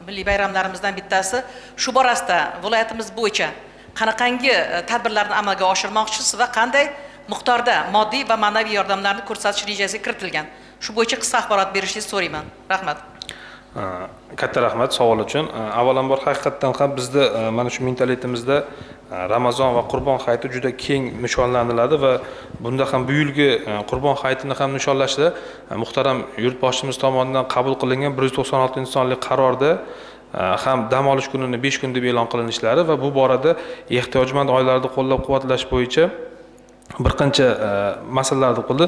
milliy bayramlarimizdan bittasi. Shu borasida viloyatimiz bo'yicha qanaqangi tadbirlarni amalga oshirmoqchisiz va qanday miqdorda moddiy va ma'naviy yordamlarni ko'rsatish rejasiga kiritilgan? Shu bo'yicha qisqa axborot berishingizni so'rayman. Rahmat. Katta rahmat savol uchun. Avvalambor haqiqatdan ham bizda mana shu mentalitetimizda Ramazon va Qurbon hayiti juda keng nishonlaniladi va bunda ham bu yilgi Qurbon hayitini ham nishonlashda muhtaram yurtboshimiz tomonidan qabul qilingan 196-sonli qarorda ham dam olish kunini 5 kun deb e'lon qilinishlari va bu borada ehtiyojmand oilalarni qo'llab-quvvatlash bo'yicha bir qancha masalalarni qildi.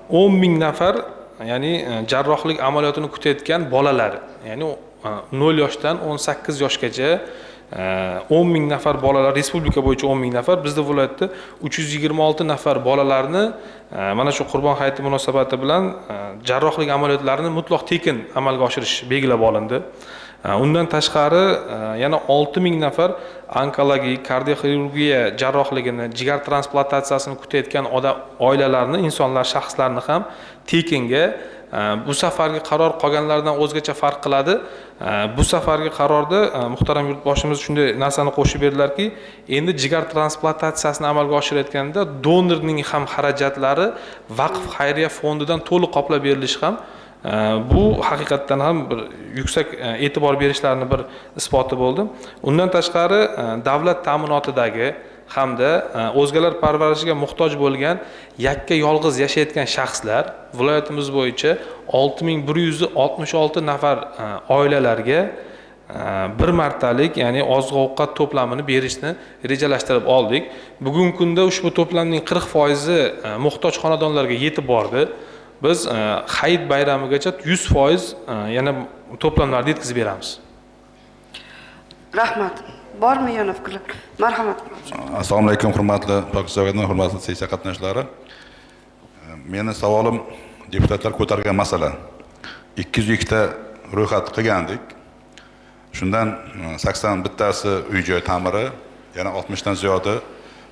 10 ming nafar, ya'ni jarrohlik amaliyotini kutayotgan bolalar, ya'ni 0 yoshdan 18 yoshgacha 10 ming nafar bolalar, respublika bo'yicha 10 ming nafar, bizda viloyatda 326 nafar bolalarni mana shu Qurbon hayiti munosabati bilan jarrohlik amaliyotlarini mutlaq tekin amalga oshirish belgilab olindi. Undan tashqari yana 6000 nafar onkologik, kardioxirurgiya jarrohligini, jigar transplantatsiyasini kutayotgan odam oilalarni, insonlar, shaxslarni ham tekinga bu safargi qaror qolganlardan o'zgacha farq qiladi. Bu safargi qarorda muhtaram yurtboshimiz shunday narsani qo'shib berdilarki, endi jigar transplantatsiyasini amalga oshirayotganda donorning ham xarajatlari vaqf xayriya fondidan to'liq qoplab berilishi ham bu haqiqatdan ham bir yuksak e'tibor berishlarini bir isboti bo'ldi. Undan tashqari davlat ta'minotidagi hamda o'zgalar parvarishiga muhtoj bo'lgan yakka yolg'iz yashayotgan shaxslar viloyatimiz bo'yicha 6166 nafar oilalarga bir martalik, ya'ni oziq-ovqat to'plamini berishni rejalashtirib oldik. Bugungi kunda ushbu to'plamning 40% muhtoj xonadonlarga yetib bordi. Biz Hayit bayramigacha 100% yana to'plamlarni yetkazib beramiz. Rahmat. Bormi yana fikrlar? Marhamat. Assalomu alaykum, hurmatli Pokizon, hurmatli sessiya qatnashchilari. Meni savolim deputatlar ko'targan masala. 202 ta ro'yxat qilgandik. Shundan 81 tasi uy-joy ta'miri, yana 60 dan ziyodi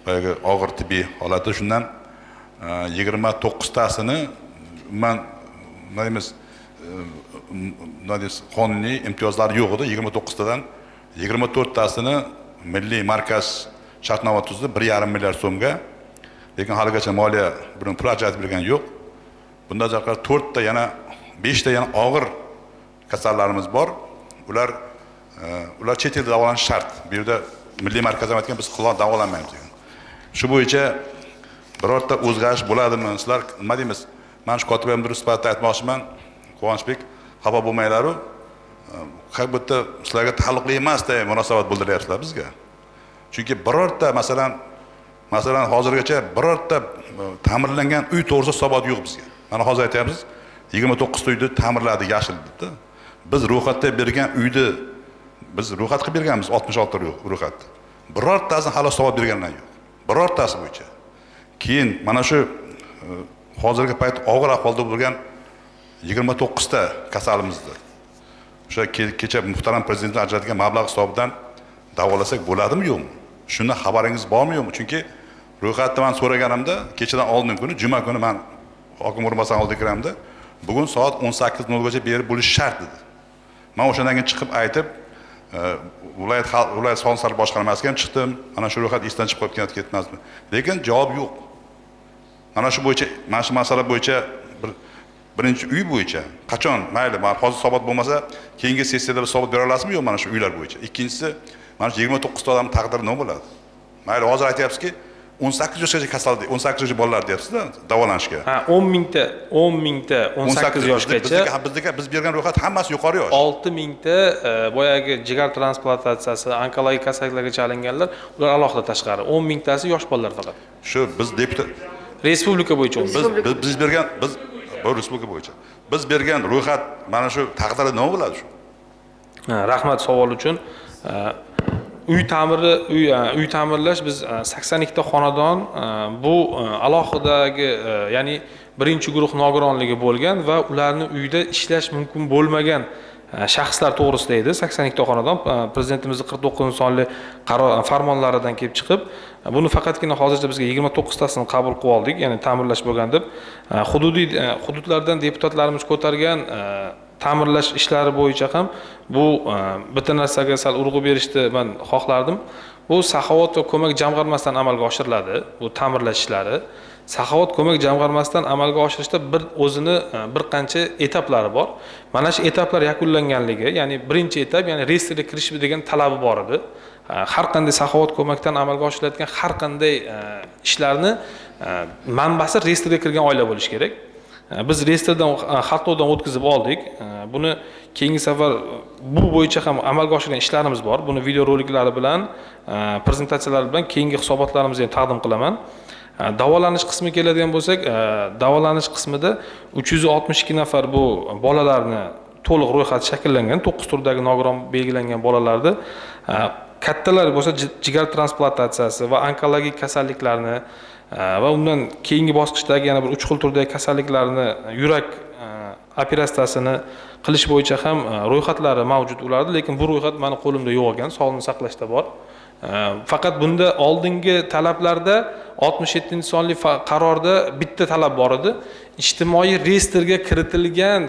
boyagi og'ir tibbiy holati, shundan 29 tasini umuman nima deymiz, qonuniy imtiyozlari yo'q edi. 29 tadan 24 tasini Milliy markaz shartnoma tuzdi 1,5 milliard so'mga. Lekin haligacha moliya buni pul ajratib bergani yo'q. Bundan tashqari 4 ta yana 5 ta yana og'ir kasallarimiz bor. Ular chet elda davolanishi shart. Bu yerda Milliy markaz ham aytgan, biz qilon davolanmaymiz degan. Shu bo'yicha birorta o'zgarish bo'ladimi? Sizlar nima deymiz? Men shu kotib ham durust sifatida aytmoqchiman, Quvonchbek, xafa bo'lmanglar-u. Как будто sizlarga taalluqli emasday munosabat bildiryapsizlar bizga. Chunki birorta, masalan hozirgacha birorta ta'mirlangan uy to'g'risida hisobot yo'q bizga. Mana hozir aytyapmiz, 29 ta uyni ta'mirladik yashil debdi. Biz ro'yxatda bergan uyni biz ro'yxat qilib berganmiz 66 ro'yxatni. Birortasini hali hisobot berganlar yo'q. Birortasi bo'yicha. Keyin mana shu hozirgi payt og'ir ahvolda bo'lgan 29 ta kasalimizni o'sha kecha muhtaram prezident ajratgan mablag' hisobidan davolasak bo'ladimi yo'qmi? Shunda xabaringiz bormi yo'qmi? Chunki ro'yxatni men so'raganimda kechadan oldin kuni, juma kuni men hokim o'rinbosari oldiga kiramda, bugun soat 18:00 gacha berib bo'lishi shart dedi. Men o'shandan keyin chiqib aytib, viloyat sog'liqni saqlash boshqarmasiga ham chiqdim. Mana shu ro'yxat esdan chiqib qolib ketmasmi? Lekin javob yo'q. Mana shu bo'yicha, mana shu masala bo'yicha birinchi uy bo'yicha qachon, mayli, mana hozir hisobot bo'lmasa, keyingi sessiyada hisobot bera olasizmi yo'q mana shu uylar bo'yicha? Ikkinchisi, mana shu 29 ta odam taqdiri nima bo'ladi? Mayli, hozir aytyapsizki, 18 yoshgacha kasal, 18 yoshli bolalar deyapsiz-da, davolanishga. Ha, 10 mingta 18 yoshgacha. Bizdagi biz bergan ro'yxat hammasi yuqori yosh. 6 mingta boyagi jigar transplantatsiyasi, onkologik kasalliklarga chalinganlar, ular alohida tashqari. 10 mingtasi yosh bolalar faqat. Shu biz deputat respublika bo'yicha biz bergan biz bu respublika bo'yicha biz bergan ro'yxat mana shu taqdiri nima bo'ladi shu? Rahmat savol uchun. Uy ta'miri, uy ta'mirlash biz 82 ta xonadon bu alohidagi, ya'ni birinchi guruh nogironligi bo'lgan va ularni uyda ishlash mumkin bo'lmagan shaxslar to'g'risida edi. 82 ta xonadon prezidentimizning 49 sonli qaror farmonlaridan kelib chiqib, buni faqatgina hozircha bizga 29 tasini qabul qilib oldik, ya'ni ta'mirlash bo'lgan deb. Hududiy hududlardan deputatlarimiz ko'targan ta'mirlash ishlari bo'yicha ham bu bitta narsaga sal urg'u berishni men xohlardim. Bu saxovat va ko'mak jamg'armasidan amalga oshiriladi, bu ta'mirlash ishlari. Saxovat ko'mak jamg'armasidan amalga oshirishda bir o'zini bir qancha etaplari bor. Mana shu etaplar yakunlanganligi, ya'ni birinchi etap, ya'ni reyestrga kirish degan talabi bor edi. Har qanday saxovat ko'makdan amalga oshirilayotgan har qanday ishlarni manbasi reyestrga kirgan oila bo'lishi kerak. Biz reyestrdan xatlovdan o'tkazib oldik. Buni keyingi safar bu bo'yicha ham amalga oshirgan ishlarimiz bor. Buni video roliklari bilan, prezentatsiyalar bilan keyingi hisobotlarimizni ham taqdim qilaman. Davolanish qismi keladigan bo'lsak, davolanish qismida 362 nafar bu bolalarni to'liq ro'yxati shakllangan, 9 turdagi nogiron belgilangan bolalarni, kattalar bo'lsa jigar transplantatsiyasi va onkologik kasalliklarni va undan keyingi bosqichdagi yana bir 3 xil turdagi kasalliklarni, yurak operatsiyasini qilish bo'yicha ham ro'yxatlari mavjud ularda, lekin bu ro'yxat meni qo'limda yo'q ekan, sog'liqni saqlashda bor. Faqat bunda oldingi talablarda 67-sonli qarorda bitta talab bor edi. Ijtimoiy reyestrga kiritilgan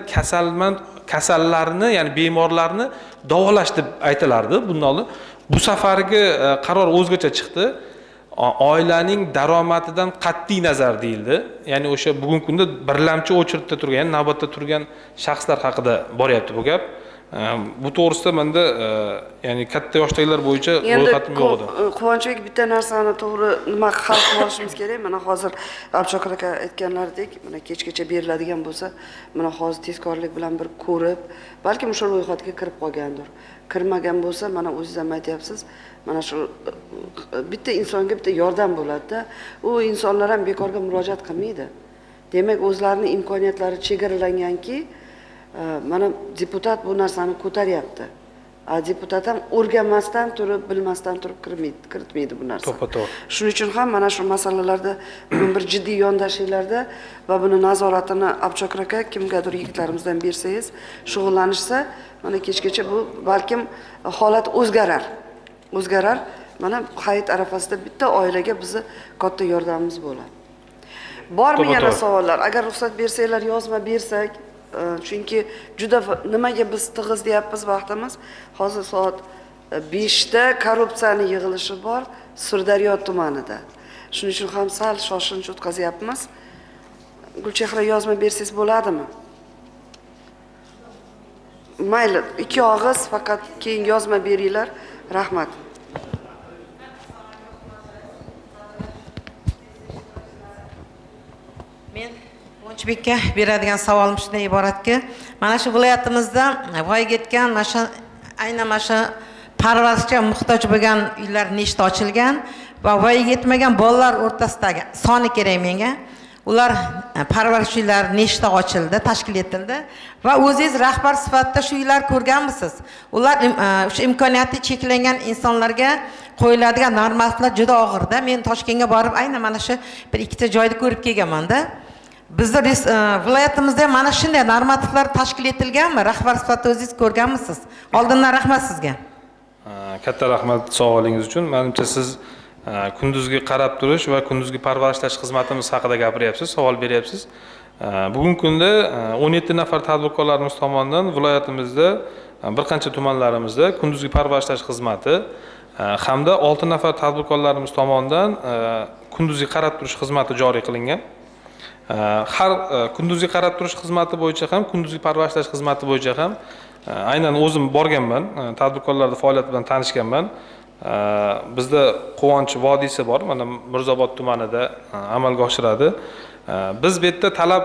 kasallarni, ya'ni bemorlarni davolash deb aytilardi bundan oldin. Bu safargi qaror o'zgacha chiqdi. Oilaning daromadidan qat'iy nazar deyildi. Ya'ni o'sha bugungi kunda birlamchi o'chiritda turgan, ya'ni navbatda turgan shaxslar haqida boryapti bu gap. Bu to'g'risida menda ya'ni katta yoshdagilar bo'yicha ro'yxatim yo'q edi. Quvonchbek, bitta narsani to'g'ri nima hal qilib olishimiz kerak. Mana hozir Abdushokir aka aytganlaridek, mana kechgacha beriladigan bo'lsa, mana hozir tezkorlik bilan bir ko'rib, balkim o'sha ro'yxatga kirib qolgandir. Kirmagan bo'lsa, mana o'zingiz ham aytyapsiz, mana shu bitta insonga bitta yordam bo'ladi-da. U insonlar ham bekorga murojaat qilmaydi. Demak, o'zlarining imkoniyatlari chegaralanganki, mana deputat bu narsani ko'taryapti. Deputat ham o'rganmasdan turib, bilmasdan turib kiritmaydi bu narsani. To'ppa-to'g'ri. Shuning uchun ham mana shu masalalarda bugun bir jiddiy yondashinglarda va buni nazoratini Abdushokir aka kimgadir yigitlarimizdan bersangiz, shug'ullanishsa, mana kechgacha bu balkim holat o'zgarar. O'zgarar. Mana hayit arafasida bitta oilaga bizni katta yordamimiz bo'ladi. Bormi yana savollar? Agar ruxsat bersanglar, yozma bersak, chunki juda nimaga biz tig'iz deyapmiz vaqtimiz. Hozir soat 5 da korrupsiyani yig'ilishi bor Sirdaryo tumanida. Shuning uchun ham sal shoshilinch o'tkazyapmiz. Gulchehra, yozma bersangiz bo'ladimi? Mayli, 2 og'iz faqat, keyin yozma beringlar. Rahmat. Men Quvonchbekka beradigan savolim shundan iboratki, mana shu viloyatimizda voyaga yetgan, mana shu aynan mana shu parvarishga muhtoj bo'lgan uylar nechta ochilgan va voyaga yetmagan bolalar o'rtasidagi soni kerak menga. Ular parvarish uylari nechta ochildi, tashkil etildi va o'zingiz rahbar sifatida shu uylar ko'rganmisiz? Ular o'sha imkoniyati cheklangan insonlarga qo'yiladigan normativlar juda og'irda. Men Toshkentga borib aynan mana shu bir ikkita joyni ko'rib kelganman-da. Bizda viloyatimizda mana shunday normativlar tashkil etilganmi? Rahbar sifatida o'zingiz ko'rganmisiz? Oldindan rahmat sizga. Katta rahmat savolingiz uchun. Menimcha siz kunduzgi qarab turish va kunduzgi parvarishlash xizmatimiz haqida gapiryapsiz, savol beryapsiz. Bugungi kunda 17 nafar tadbirkorlarimiz tomonidan viloyatimizda bir qancha tumanlarimizda kunduzgi parvarishlash xizmati hamda 6 nafar tadbirkorlarimiz tomonidan kunduzgi qarab turish xizmati joriy qilingan. Har kunduzgi qarab turish xizmati bo'yicha ham, kunduzgi parvarishlash xizmati bo'yicha ham aynan o'zim borganman, tadbirkorlarning faoliyati bilan tanishganman. Bizda Quvonch vodiysi bor, mana Mirzobod tumanida amalga oshiradi. Biz bu yerda talab,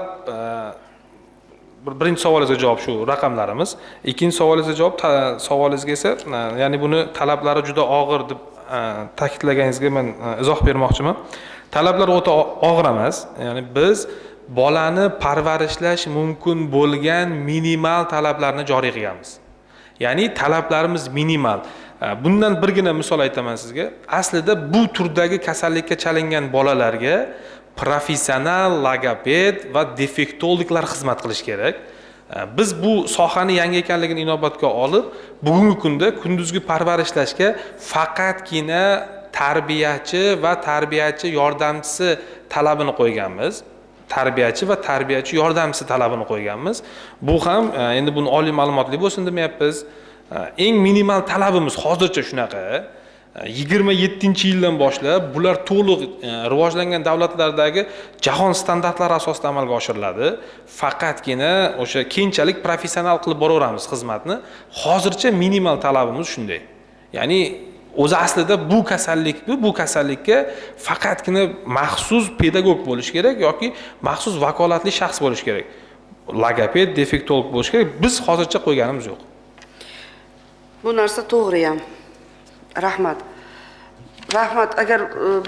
birinchi savolingizga javob shu raqamlarimiz. Ikkinchi savolingizga javob, savolingizga esa, ya'ni buni talablari juda og'ir deb ta'kidlaganingizga men izoh bermoqchiman. Talablar o'ta og'ir emas. Ya'ni biz bolani parvarishlash mumkin bo'lgan minimal talablarni joriy qilganmiz. Ya'ni talablarimiz minimal. Bundan birgina misol aytaman sizga. Aslida bu turdagi kasallikka chalingan bolalarga professional logoped va defektologlar xizmat qilish kerak. Biz bu sohani yangi ekanligini inobatga olib, bugungi kunda kunduzgi parvarishlashga faqatgina tarbiyachi va tarbiyachi yordamchisi talabini qo'yganmiz. Tarbiyachi va tarbiyachi yordamchisi talabini qo'yganmiz. Bu ham endi buni oliy ma'lumotli bo'lsin demayapmiz. Eng minimal talabimiz hozircha shunaqa. 27-yildan boshlab bular to'liq rivojlangan davlatlardagi jahon standartlari asosida amalga oshiriladi. Faqatgina o'sha keyinchalik professional qilib boraveramiz xizmatni. Hozircha minimal talabimiz shunday. Ya'ni o'zi aslida bu kasallikni, bu kasallikka faqatgina maxsus pedagog bo'lish kerak yoki maxsus vakolatli shaxs bo'lish kerak. Logoped, defektolog bo'lish kerak. Biz hozircha qo'yganimiz yo'q. Bu narsa to'g'ri ham. Rahmat. Rahmat. Agar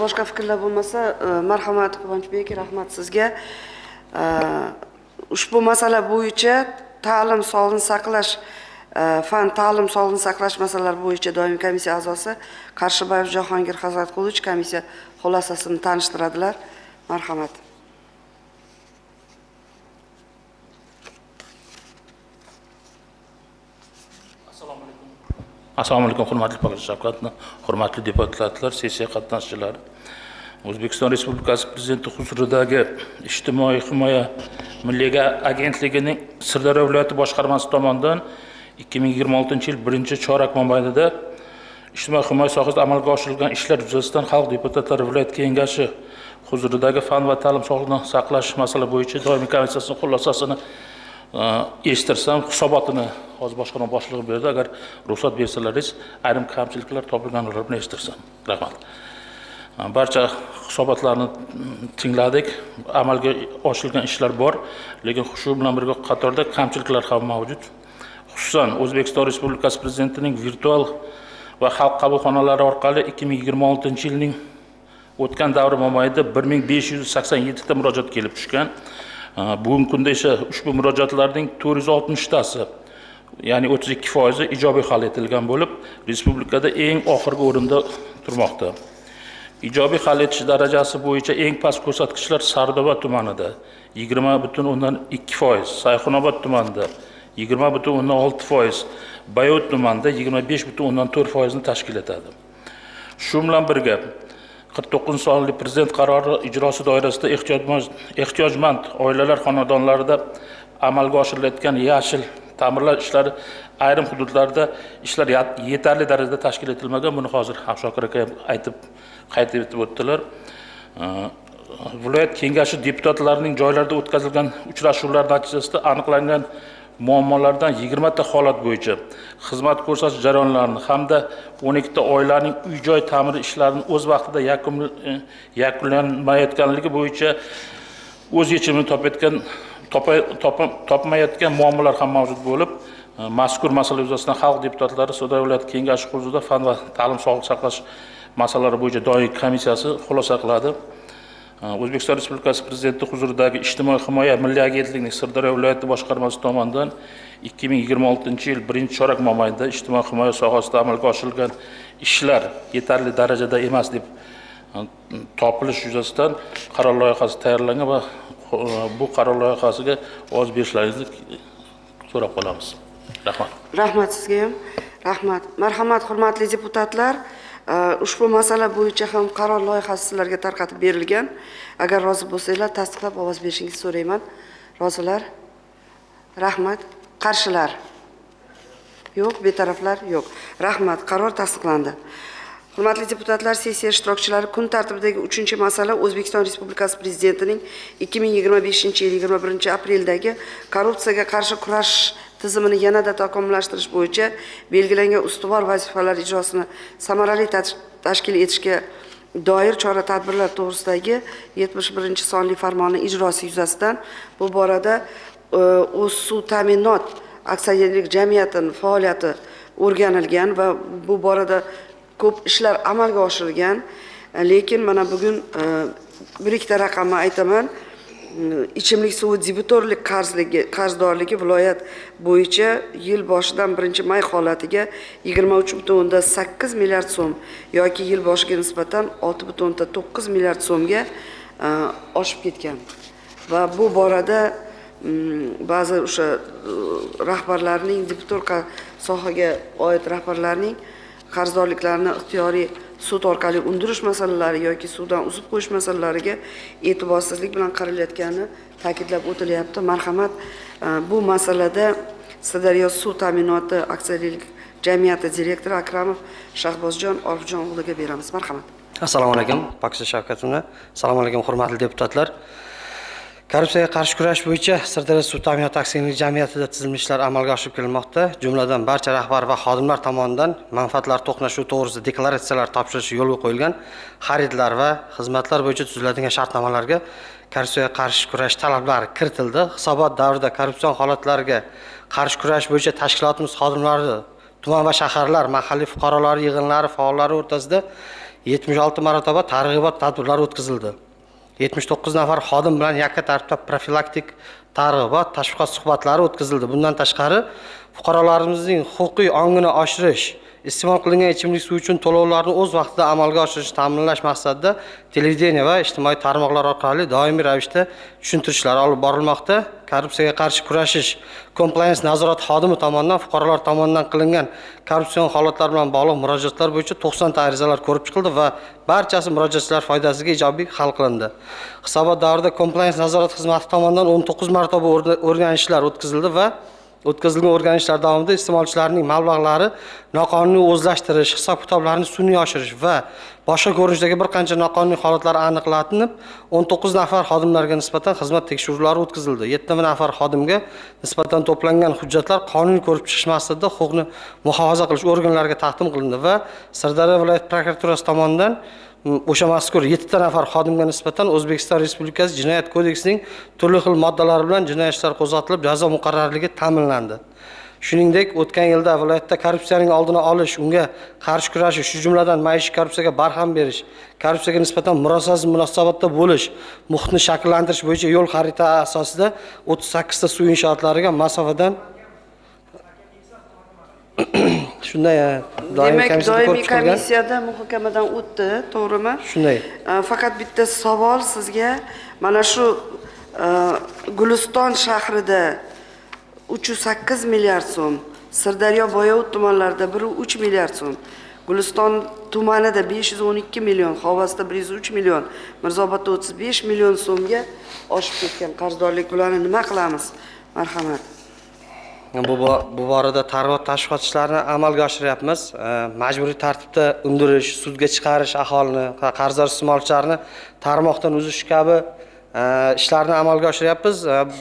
boshqa fikrlar bo'lmasa, marhamat Quvonchbek, rahmat sizga. Ushbu masala bo'yicha ta'lim, sog'liqni saqlash, fan ta'lim, sog'liqni saqlash masalalari bo'yicha doimiy komissiya a'zosi Qarshibayev Jahongir Hazratqulovich komissiya xulosasini tanishtiradilar. Marhamat. Assalomu alaykum. Assalomu alaykum, hurmatli Pokiza Shavkatovna, hurmatli deputatlar, sessiya qatnashchilari. O'zbekiston Respublikasi Prezidenti huzuridagi Ijtimoiy himoya milliy agentligining Sirdaryo viloyati boshqarmasi tomonidan 2026-yil 1-chorak mobaynida ijtimoiy himoya sohasida amalga oshirilgan ishlar yuzasidan Xalq deputatlari viloyat kengashi huzuridagi fan va ta'lim sog'liqni saqlash masalalari bo'yicha doimiy komissiyasining xulosasini eshittirsam, hisobotini hozir boshqarma boshlig'i berdi. Agar ruxsat bersalaringiz, ayrim kamchiliklar topilganlar bilan eshittirsam. Rahmat. Barcha hisobotlarni tingladik, amalga oshirilgan ishlar bor, lekin shu bilan birga qatorda kamchiliklar ham mavjud. Xususan, O'zbekiston Respublikasi Prezidentining virtual va xalq qabulxonalari orqali 2026-yilning o'tgan davri mobaynida 1587 ta murojaat kelib tushgan. Bugungi kunda esa ushbu murojaatlarning 460 tasi, ya'ni 32% ijobiy hal etilgan bo'lib, respublikada eng oxirgi o'rinda turmoqda. Ijobiy hal etish darajasi bo'yicha eng past ko'rsatkichlar Sardoba tumanida 20,2%, Sayxunobod tumanida 20,6%, Bayot tumanida 25,4% ni tashkil etadi. Shu bilan birga 49 sonli prezident qarori ijrosi doirasida ehtiyojmand oilalar xonadonlarida amalga oshirilayotgan yashil ta'mirlash ishlari ayrim hududlarda ishlar yetarli darajada tashkil etilmagan. Buni hozir Hamshokir aka ham aytib qayd etib o'tdilar. Viloyat kengashi deputatlarining joylarda o'tkazilgan uchrashuvlar natijasida aniqlangan muammolardan 20 ta holat bo'yicha xizmat ko'rsatish jarayonlarini hamda 12 ta oilaning uy-joy ta'miri ishlarini o'z vaqtida yakunlanmayotganligi bo'yicha o'z yechimini topmayotgan muammolar ham mavjud bo'lib, mazkur masala yuzasidan xalq deputatlari Sirdaryo viloyat kengashi huzurida fan va ta'lim sog'liqni saqlash masalalari bo'yicha doimiy komissiyasi xulosa qiladi. O'zbekiston Respublikasi Prezidenti huzuridagi Ijtimoiy himoya milliy agentligining Sirdaryo viloyati boshqarmasi tomonidan 2026-yil 1-chorak mobaynida ijtimoiy himoya sohasida amalga oshirilgan ishlar yetarli darajada emas deb topilish yuzasidan qaror loyihasi tayyorlangan va bu qaror loyihasiga ovoz berishlaringizni so'rab qolamiz. Rahmat. Rahmat sizga ham. Rahmat. Marhamat, hurmatli deputatlar. Ushbu masala bo'yicha ham qaror loyihasi sizlarga tarqatib berilgan. Agar rozi bo'lsanglar, tasdiqlab ovoz berishingizni so'rayman. Rozilar? Rahmat. Qarshilar? Yo'q, betaraflar yo'q. Rahmat, qaror tasdiqlandi. Hurmatli deputatlar, sessiya ishtirokchilari, kun tartibidagi 3-masala O'zbekiston Respublikasi Prezidentining 2025-yil 21-apreldagi korrupsiyaga qarshi kurash tizimini yanada takomillashtirish bo'yicha belgilangan ustuvor vazifalar ijrosini samarali tashkil etishga doir chora-tadbirlar to'g'risidagi 71-sonli farmoni ijrosi yuzasidan bu borada O'zsuvta'minot aksionerlik jamiyatining faoliyati o'rganilgan va bu borada ko'p ishlar amalga oshirilgan. Lekin mana bugun bir ikkita raqamni aytaman. Ichimlik suvi debitorlik qarzdorligi viloyat bo'yicha yil boshidan 1-may holatiga 23,8 milliard so'm yoki yil boshiga nisbatan 6,9 milliard so'mga oshib ketgan. Va bu borada ba'zi o'sha rahbarlarning, debitor sohaga oid rahbarlarning qarzdorliklarni ixtiyoriy sud orqali undirish masalalari yoki suvdan uzib qo'yish masalalariga e'tiborsizlik bilan qaralayotgani ta'kidlab o'tilyapti. Marhamat, bu masalada Sirdaryo suv ta'minoti aksionerlik jamiyati direktori Akramov Shahbozjon Orifjon o'g'liga beramiz. Marhamat. Assalomu alaykum, Pokiza Shavkatovna. Assalomu alaykum, hurmatli deputatlar. Korrupsiyaga qarshi kurash bo'yicha Sirdaryo suv ta'minoti aksionerlik jamiyatida tizimli ishlar amalga oshirib kelinmoqda. Jumladan, barcha rahbar va xodimlar tomonidan manfaatlar to'qnashuvi to'g'risida deklaratsiyalar topshirishi yo'lga qo'yilgan. Xaridlar va xizmatlar bo'yicha tuziladigan shartnomalarga korrupsiyaga qarshi kurash talablari kiritildi. Hisobot davrida korrupsion holatlarga qarshi kurash bo'yicha tashkilotimiz xodimlari tuman va shaharlar mahalliy fuqarolar yig'inlari faollari o'rtasida 76 marotaba targ'ibot tadbirlari o'tkazildi. 79 nafar xodim bilan yakka tartibda profilaktik targ'ibot, tashviqot suhbatlari o'tkazildi. Bundan tashqari, Fuqarolarimizning huquqiy ongini oshirish, iste'mol qilingan ichimlik suvi uchun to'lovlarni o'z vaqtida amalga oshirishni ta'minlash maqsadida televideniye va ijtimoiy tarmoqlar orqali doimiy ravishda tushuntirishlar olib borilmoqda. Korrupsiyaga qarshi kurashish komplaens nazorat xodimi tomonidan fuqarolar tomonidan qilingan korrupsion holatlar bilan bog'liq murojaatlar bo'yicha 90 ta arizalar ko'rib chiqildi va barchasi murojaatchilar foydasiga ijobiy hal qilindi. Hisobot davrida komplaens nazorat xizmati tomonidan 19 marotaba o'rganishlar o'tkazildi va o'tkazilgan o'rganishlar davomida iste'molchilarning mablag'lari noqonuniy o'zlashtirish, hisob-kitoblarni sun'iy oshirish va boshqa ko'rinishdagi bir qancha noqonuniy holatlar aniqlanib, 19 nafar xodimlarga nisbatan xizmat tekshiruvlari o'tkazildi. 7 nafar xodimga nisbatan to'plangan hujjatlar qonuniy ko'rib chiqish maqsadida huquqni muhofaza qilish organlariga taqdim qilindi va Sirdaryo viloyat prokuraturasi tomonidan o'sha mazkur 7 ta nafar xodimga nisbatan O'zbekiston Respublikasi Jinoyat kodeksining turli xil moddalari bilan jinoyat ishlar qo'zg'atilib, jazo muqarrarligi ta'minlandi. Shuningdek, o'tgan yilda viloyatda korrupsiyaning oldini olish, unga qarshi kurashish, shu jumladan maishiy korrupsiyaga barham berish, korrupsiyaga nisbatan murosasiz munosabatda bo'lish, muhitni shakllantirish bo'yicha yo'l xaritasi asosida 38 ta suv inshootlariga masofadan shunday doimiy doimiy komissiyada muhokamadan o'tdi, to'g'rimi? Shunday. Faqat bitta savol sizga, mana shu Guliston shahrida 308 milliard so'm, Sirdaryo, Boyovut tumanlarida 1,3 milliard so'm, Guliston tumanida 512 million, Xovosda 103 million, Mirzaobodda 35 million so'mga oshib ketgan qarzdorlik, bularni nima qilamiz? Marhamat. Bu borada targ'ibot tashviqot ishlarini amalga oshiryapmiz. Majburiy tartibda undirish, sudga chiqarish, aholini, qarzdor iste'molchilarni tarmoqdan uzish kabi ishlarni amalga oshiryapmiz.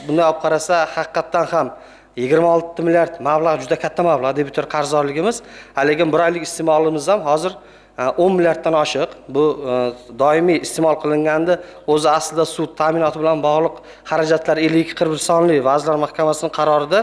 Bunday olib qarasa, haqiqatdan ham 26 milliard mablag' juda katta mablag' debitor qarzdorligimiz. Lekin bir oylik iste'molimiz ham hozir 10 milliarddan oshiq. Bu doimiy iste'mol qilinganda o'zi aslida suv ta'minoti bilan bog'liq xarajatlar 52.41 sonli Vazirlar Mahkamasining qarorida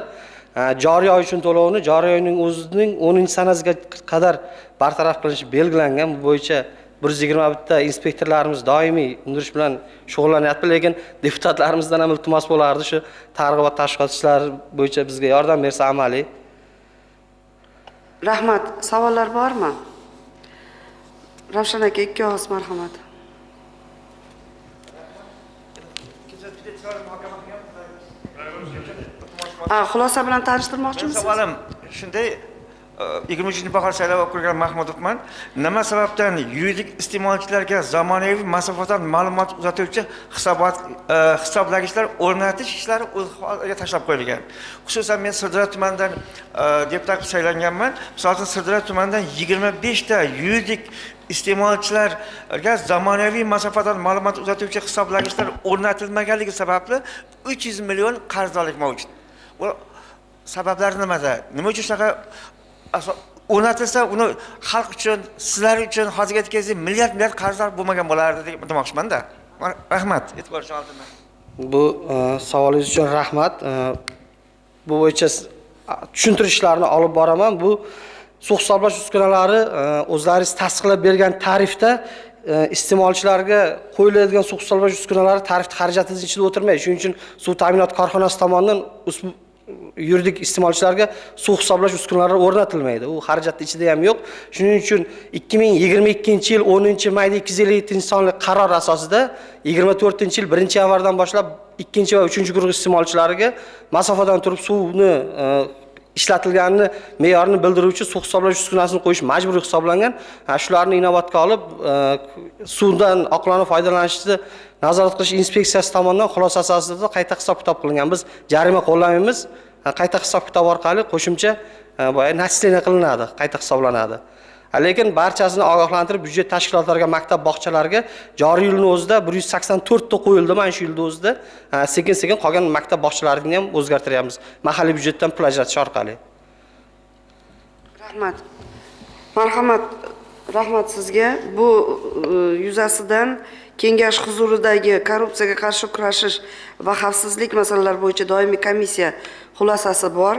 joriy oy uchun to'lovni joriy oyning o'zining 10-sanasiga qadar bartaraf qilinishi belgilangan. Bu bo'yicha 121 ta inspektorlarimiz doimiy undirish bilan shug'ullanyapti, lekin deputatlarimizdan ham iltimos bo'lardi, shu targ'ibot tashviqot ishlari bo'yicha bizga yordam bersa amaliy. Rahmat. Savollar bormi? Ravshan aka, ikki og'iz marhamat. Xulosa bilan tanishtirmoqchimisiz? Savolim shunday, 23-bahor saylov okrugidan Mahmudovman. Nima sababdan yuridik iste'molchilarga zamonaviy masofadan ma'lumot uzatuvchi hisoblagichlar o'rnatish ishlari o'z holiga tashlab qo'yilgan? Xususan men Sirdaryo tumanidan deputat qilib saylanganman. Misol uchun Sirdaryo tumanidan 25 ta yuridik iste'molchilarga zamonaviy masofadan ma'lumot uzatuvchi hisoblagichlar o'rnatilmaganligi sababli 300 million qarzdorlik mavjud. Bu sabablari nimada? Nima uchun shunaqa o'rnatilsa, uni xalq uchun, sizlar uchun hozirgi aytganingizdek milliard qarzdor bo'lmagan bo'lardi deb demoqchiman-da. Rahmat, e'tibor uchun oldindan. Bu savolingiz uchun rahmat. Bu bo'yicha tushuntirishlarni olib boraman. Bu suv hisoblash uskunalari o'zlaringiz tasdiqlab bergan tarifda iste'molchilarga qo'yiladigan suv hisoblash uskunalari tarif xarajatining ichida o'tirmaydi. Shuning uchun suv ta'minoti korxonasi tomonidan yuridik iste'molchilarga suv hisoblash uskunalari o'rnatilmaydi. U xarajatning ichida ham yo'q. Shuning uchun 2022-yil 10-mayda 257-sonli qaror asosida 24-yil 1-yanvardan boshlab 2 va 3-guruh iste'molchilariga masofadan turib suvni ishlatilganini me'yorini bildiruvchi suv hisoblash uskunasini qo'yish majburiy hisoblangan. Shularni inobatga olib, suvdan oqilona foydalanishni nazorat qilish inspeksiyasi tomonidan xulosa asosida qayta hisob-kitob qilingan. Biz jarima qo'llamaymiz, qayta hisob-kitob orqali qo'shimcha boya naslena qilinadi, qayta hisoblanadi. Lekin barchasini ogohlantirib byudjet tashkilotlariga, maktab, bog'chalarga joriy yilning o'zida 184 ta qo'yildi, mana shu yilda o'zida sekin-sekin qolgan maktab bog'chalarini ham o'zgartiryapmiz mahalliy byudjetdan pul ajratish orqali. Rahmat. Marhamat, rahmat sizga. Bu yuzasidan kengash huzuridagi korrupsiyaga qarshi kurashish va xavfsizlik masalalari bo'yicha doimiy komissiya xulosasi bor.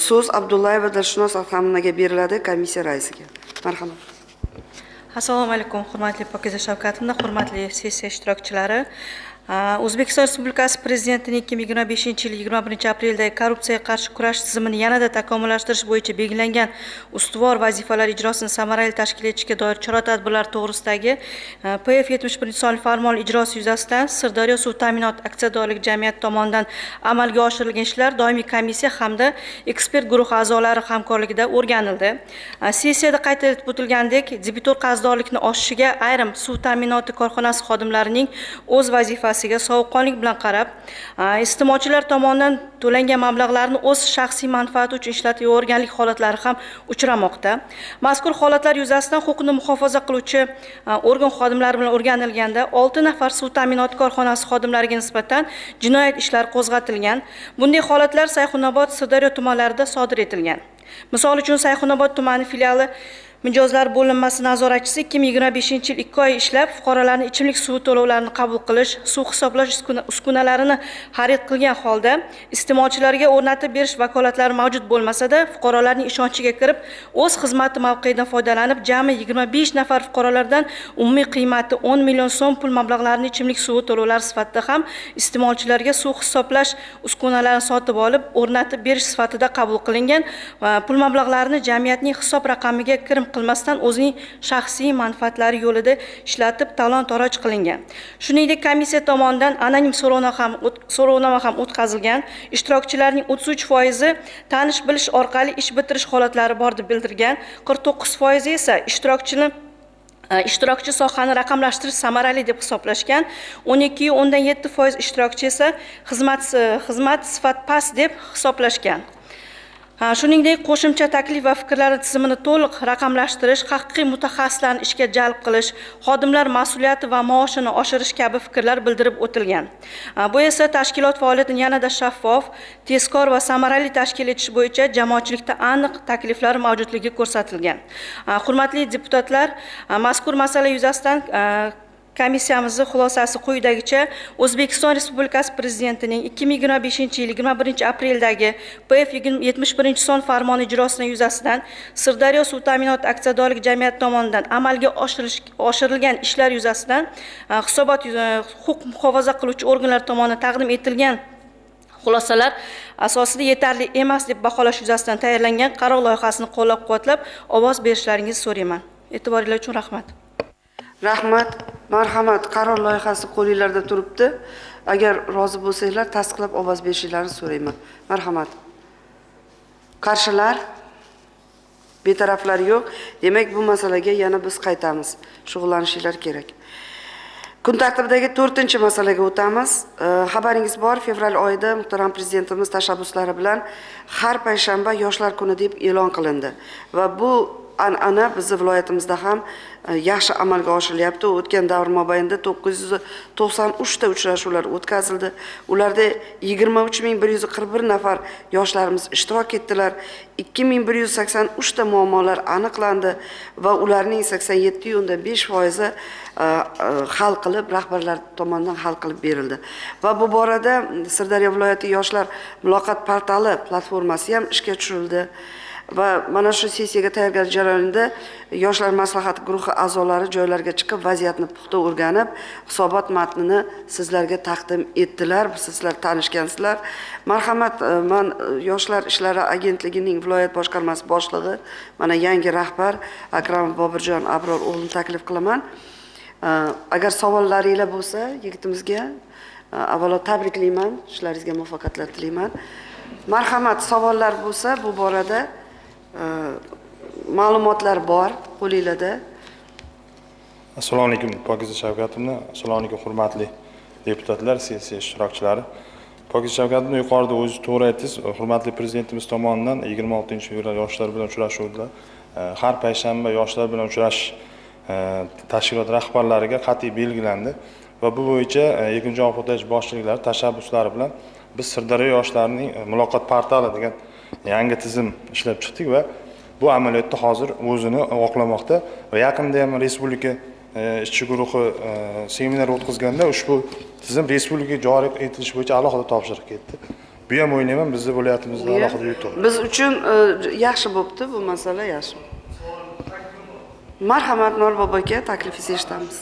So'z Abdullayeva Dilshunos Adhamovnaga beriladi, komissiya raisiga. Marhamat. Assalomu alaykum, hurmatli Pokiza Shavkatovna, hurmatli sessiya ishtirokchilari. O'zbekiston Respublikasi Prezidentining 2025-yil 21-apreldagi korrupsiyaga qarshi kurash tizimini yanada takomillashtirish bo'yicha belgilangan ustuvor vazifalar ijrosini samarali tashkil etishga doir chora-tadbirlar to'g'risidagi PF 71 sonli farmon ijrosi yuzasidan Sirdaryo suv ta'minoti aksiyadorlik jamiyati tomonidan amalga oshirilgan ishlar doimiy komissiya hamda ekspert guruhi a'zolari hamkorligida o'rganildi. Sessiyada qayd etib o'tilganidek, debitor qarzdorlikni oshishiga ayrim suv ta'minoti korxonasi xodimlarining o'z vazifasiga sovuqqonlik bilan qarab, iste'molchilar tomonidan to'langan mablag'larni o'z shaxsiy manfaati uchun ishlataverganlik holatlari ham uchramoqda. Mazkur holatlar yuzasidan huquqni muhofaza qiluvchi organ xodimlari bilan o'rganilganda 6 nafar suv ta'minoti korxonasi xodimlariga nisbatan jinoyat ishlari qo'zg'atilgan. Bunday holatlar Sayxunobod, Sirdaryo tumanlarida sodir etilgan. Misol uchun, Sayxunobod tumani filiali mijozlar bo'linmasi nazoratchisi 2025-yil 2 oy ishlab, fuqarolarning ichimlik suvi to'lovlarini qabul qilish, suv hisoblash uskunalarini xarid qilgan holda iste'molchilarga o'rnatib berish vakolatlari mavjud bo'lmasa-da, fuqarolarning ishonchiga kirib, o'z xizmati mavqeidan foydalanib, jami 25 nafar fuqarolardan umumiy qiymati 10 million so'm pul mablag'larini ichimlik suvi to'lovlari sifatida ham iste'molchilarga suv hisoblash uskunalarini sotib olib, o'rnatib berish sifatida qabul qilingan va pul mablag'larini jamiyatning hisob raqamiga kirim qilmasdan o'zining shaxsiy manfaatlari yo'lida ishlatib talon-toroj qilingan. Shuningdek, komissiya tomonidan anonim so'rovnoma ham o'tkazilgan. Ishtirokchilarning 33% tanish bilish orqali ish bitirish holatlari bor deb bildirgan, 49% esa ishtirokchi sohani raqamlashtirish samarali deb hisoblashgan, 12,7% ishtirokchi esa xizmat sifat past deb hisoblashgan. Shuningdek, qo'shimcha taklif va fikrlar tizimini to'liq raqamlashtirish, haqiqiy mutaxassislarni ishga jalb qilish, xodimlar mas'uliyati va maoshini oshirish kabi fikrlar bildirib o'tilgan. Bu esa tashkilot faoliyatini yanada shaffof, tezkor va samarali tashkil etish bo'yicha jamoatchilikda aniq takliflar mavjudligi ko'rsatilgan. Hurmatli deputatlar, mazkur masala yuzasidan komissiyamizning xulosasi quyidagicha: O'zbekiston Respublikasi Prezidentining 2025-yil 21-apreldagi PF 71 son farmoni ijrosini yuzasidan Sirdaryo suv ta'minoti aksiyadorlik jamiyati tomonidan amalga oshirilgan ishlar yuzasidan hisobot huquq muhofaza qiluvchi organlar tomonidan taqdim etilgan xulosalar asosida yetarli emas deb baholash yuzasidan tayyorlangan qaror loyihasini qo'llab-quvvatlab ovoz berishlaringizni so'rayman. E'tiboringlar uchun rahmat. Rahmat. Marhamat, qaror loyihasi qo'linglarda turibdi. Agar rozi bo'lsanglar, tasdiqlab ovoz berishingizni so'rayman. Marhamat. Qarshilar? Betaraflar yo'q. Demak, bu masalaga yana biz qaytamiz. Shug'ullanishinglar kerak. Kun tartibidagi 4-masalaga o'tamiz. Xabaringiz bor, fevral oyida muhtaram prezidentimiz tashabbuslari bilan har payshanba Yoshlar kuni deb e'lon qilindi va bu an'ana bizni viloyatimizda ham yaxshi amalga oshirilyapti. O'tgan davr mobaynida 993 ta uchrashuvlar o'tkazildi. Ularda 23141 nafar yoshlarimiz ishtirok etdilar. 2183 ta muammolar aniqlandi va ularning 87,5% hal qilib, rahbarlar tomonidan hal qilib berildi. Va bu borada Sirdaryo viloyati yoshlar muloqot portali platformasi ham ishga tushirildi. Va mana shu sessiyaga tayyorgarlik jarayonida yoshlar maslahat guruhi a'zolari joylarga chiqib, vaziyatni puxta o'rganib, hisobot matnini sizlarga taqdim etdilar. Sizlar tanishgansizlar. Marhamat, man Yoshlar ishlari agentligining viloyat boshqarmasi boshlig'i, mana yangi rahbar Akramov Boburjon Abror o'g'lini taklif qilaman. Agar savollaringlar bo'lsa yigitimizga, avvalo tabriklayman, ishlaringizga muvaffaqiyatlar tilayman. Marhamat, savollar bo'lsa bu borada ma'lumotlar bor qo'linglarda. Assalomu alaykum, Pokiza Shavkatovna. Assalomu alaykum, hurmatli deputatlar, sessiya ishtirokchilari. Pokiza Shavkatovna, yuqorida o'zingiz to'g'ri aytdingiz, hurmatli prezidentimiz tomonidan 26-fevral yoshlar bilan uchrashuvda har payshanba yoshlar bilan uchrashish tashkilot rahbarlariga qat'iy belgilandi va bu bo'yicha Erkinjon Obxo'tayev boshchiliklari tashabbuslari bilan biz Sirdaryo yoshlarining muloqot portali degan yangi tizim ishlab chiqdik va bu amaliyotda hozir o'zini oqlamoqda va yaqinda ham respublika ishchi guruhi seminar o'tkazganda ushbu tizim respublikaga joriy etilishi bo'yicha alohida topshiriq ketdi. Bu ham o'ylayman bizni viloyatimizda alohida yutuq. Biz uchun yaxshi bo'pti bu masala, yaxshi. Marhamat, Norbobo aka, taklifingizni eshitamiz.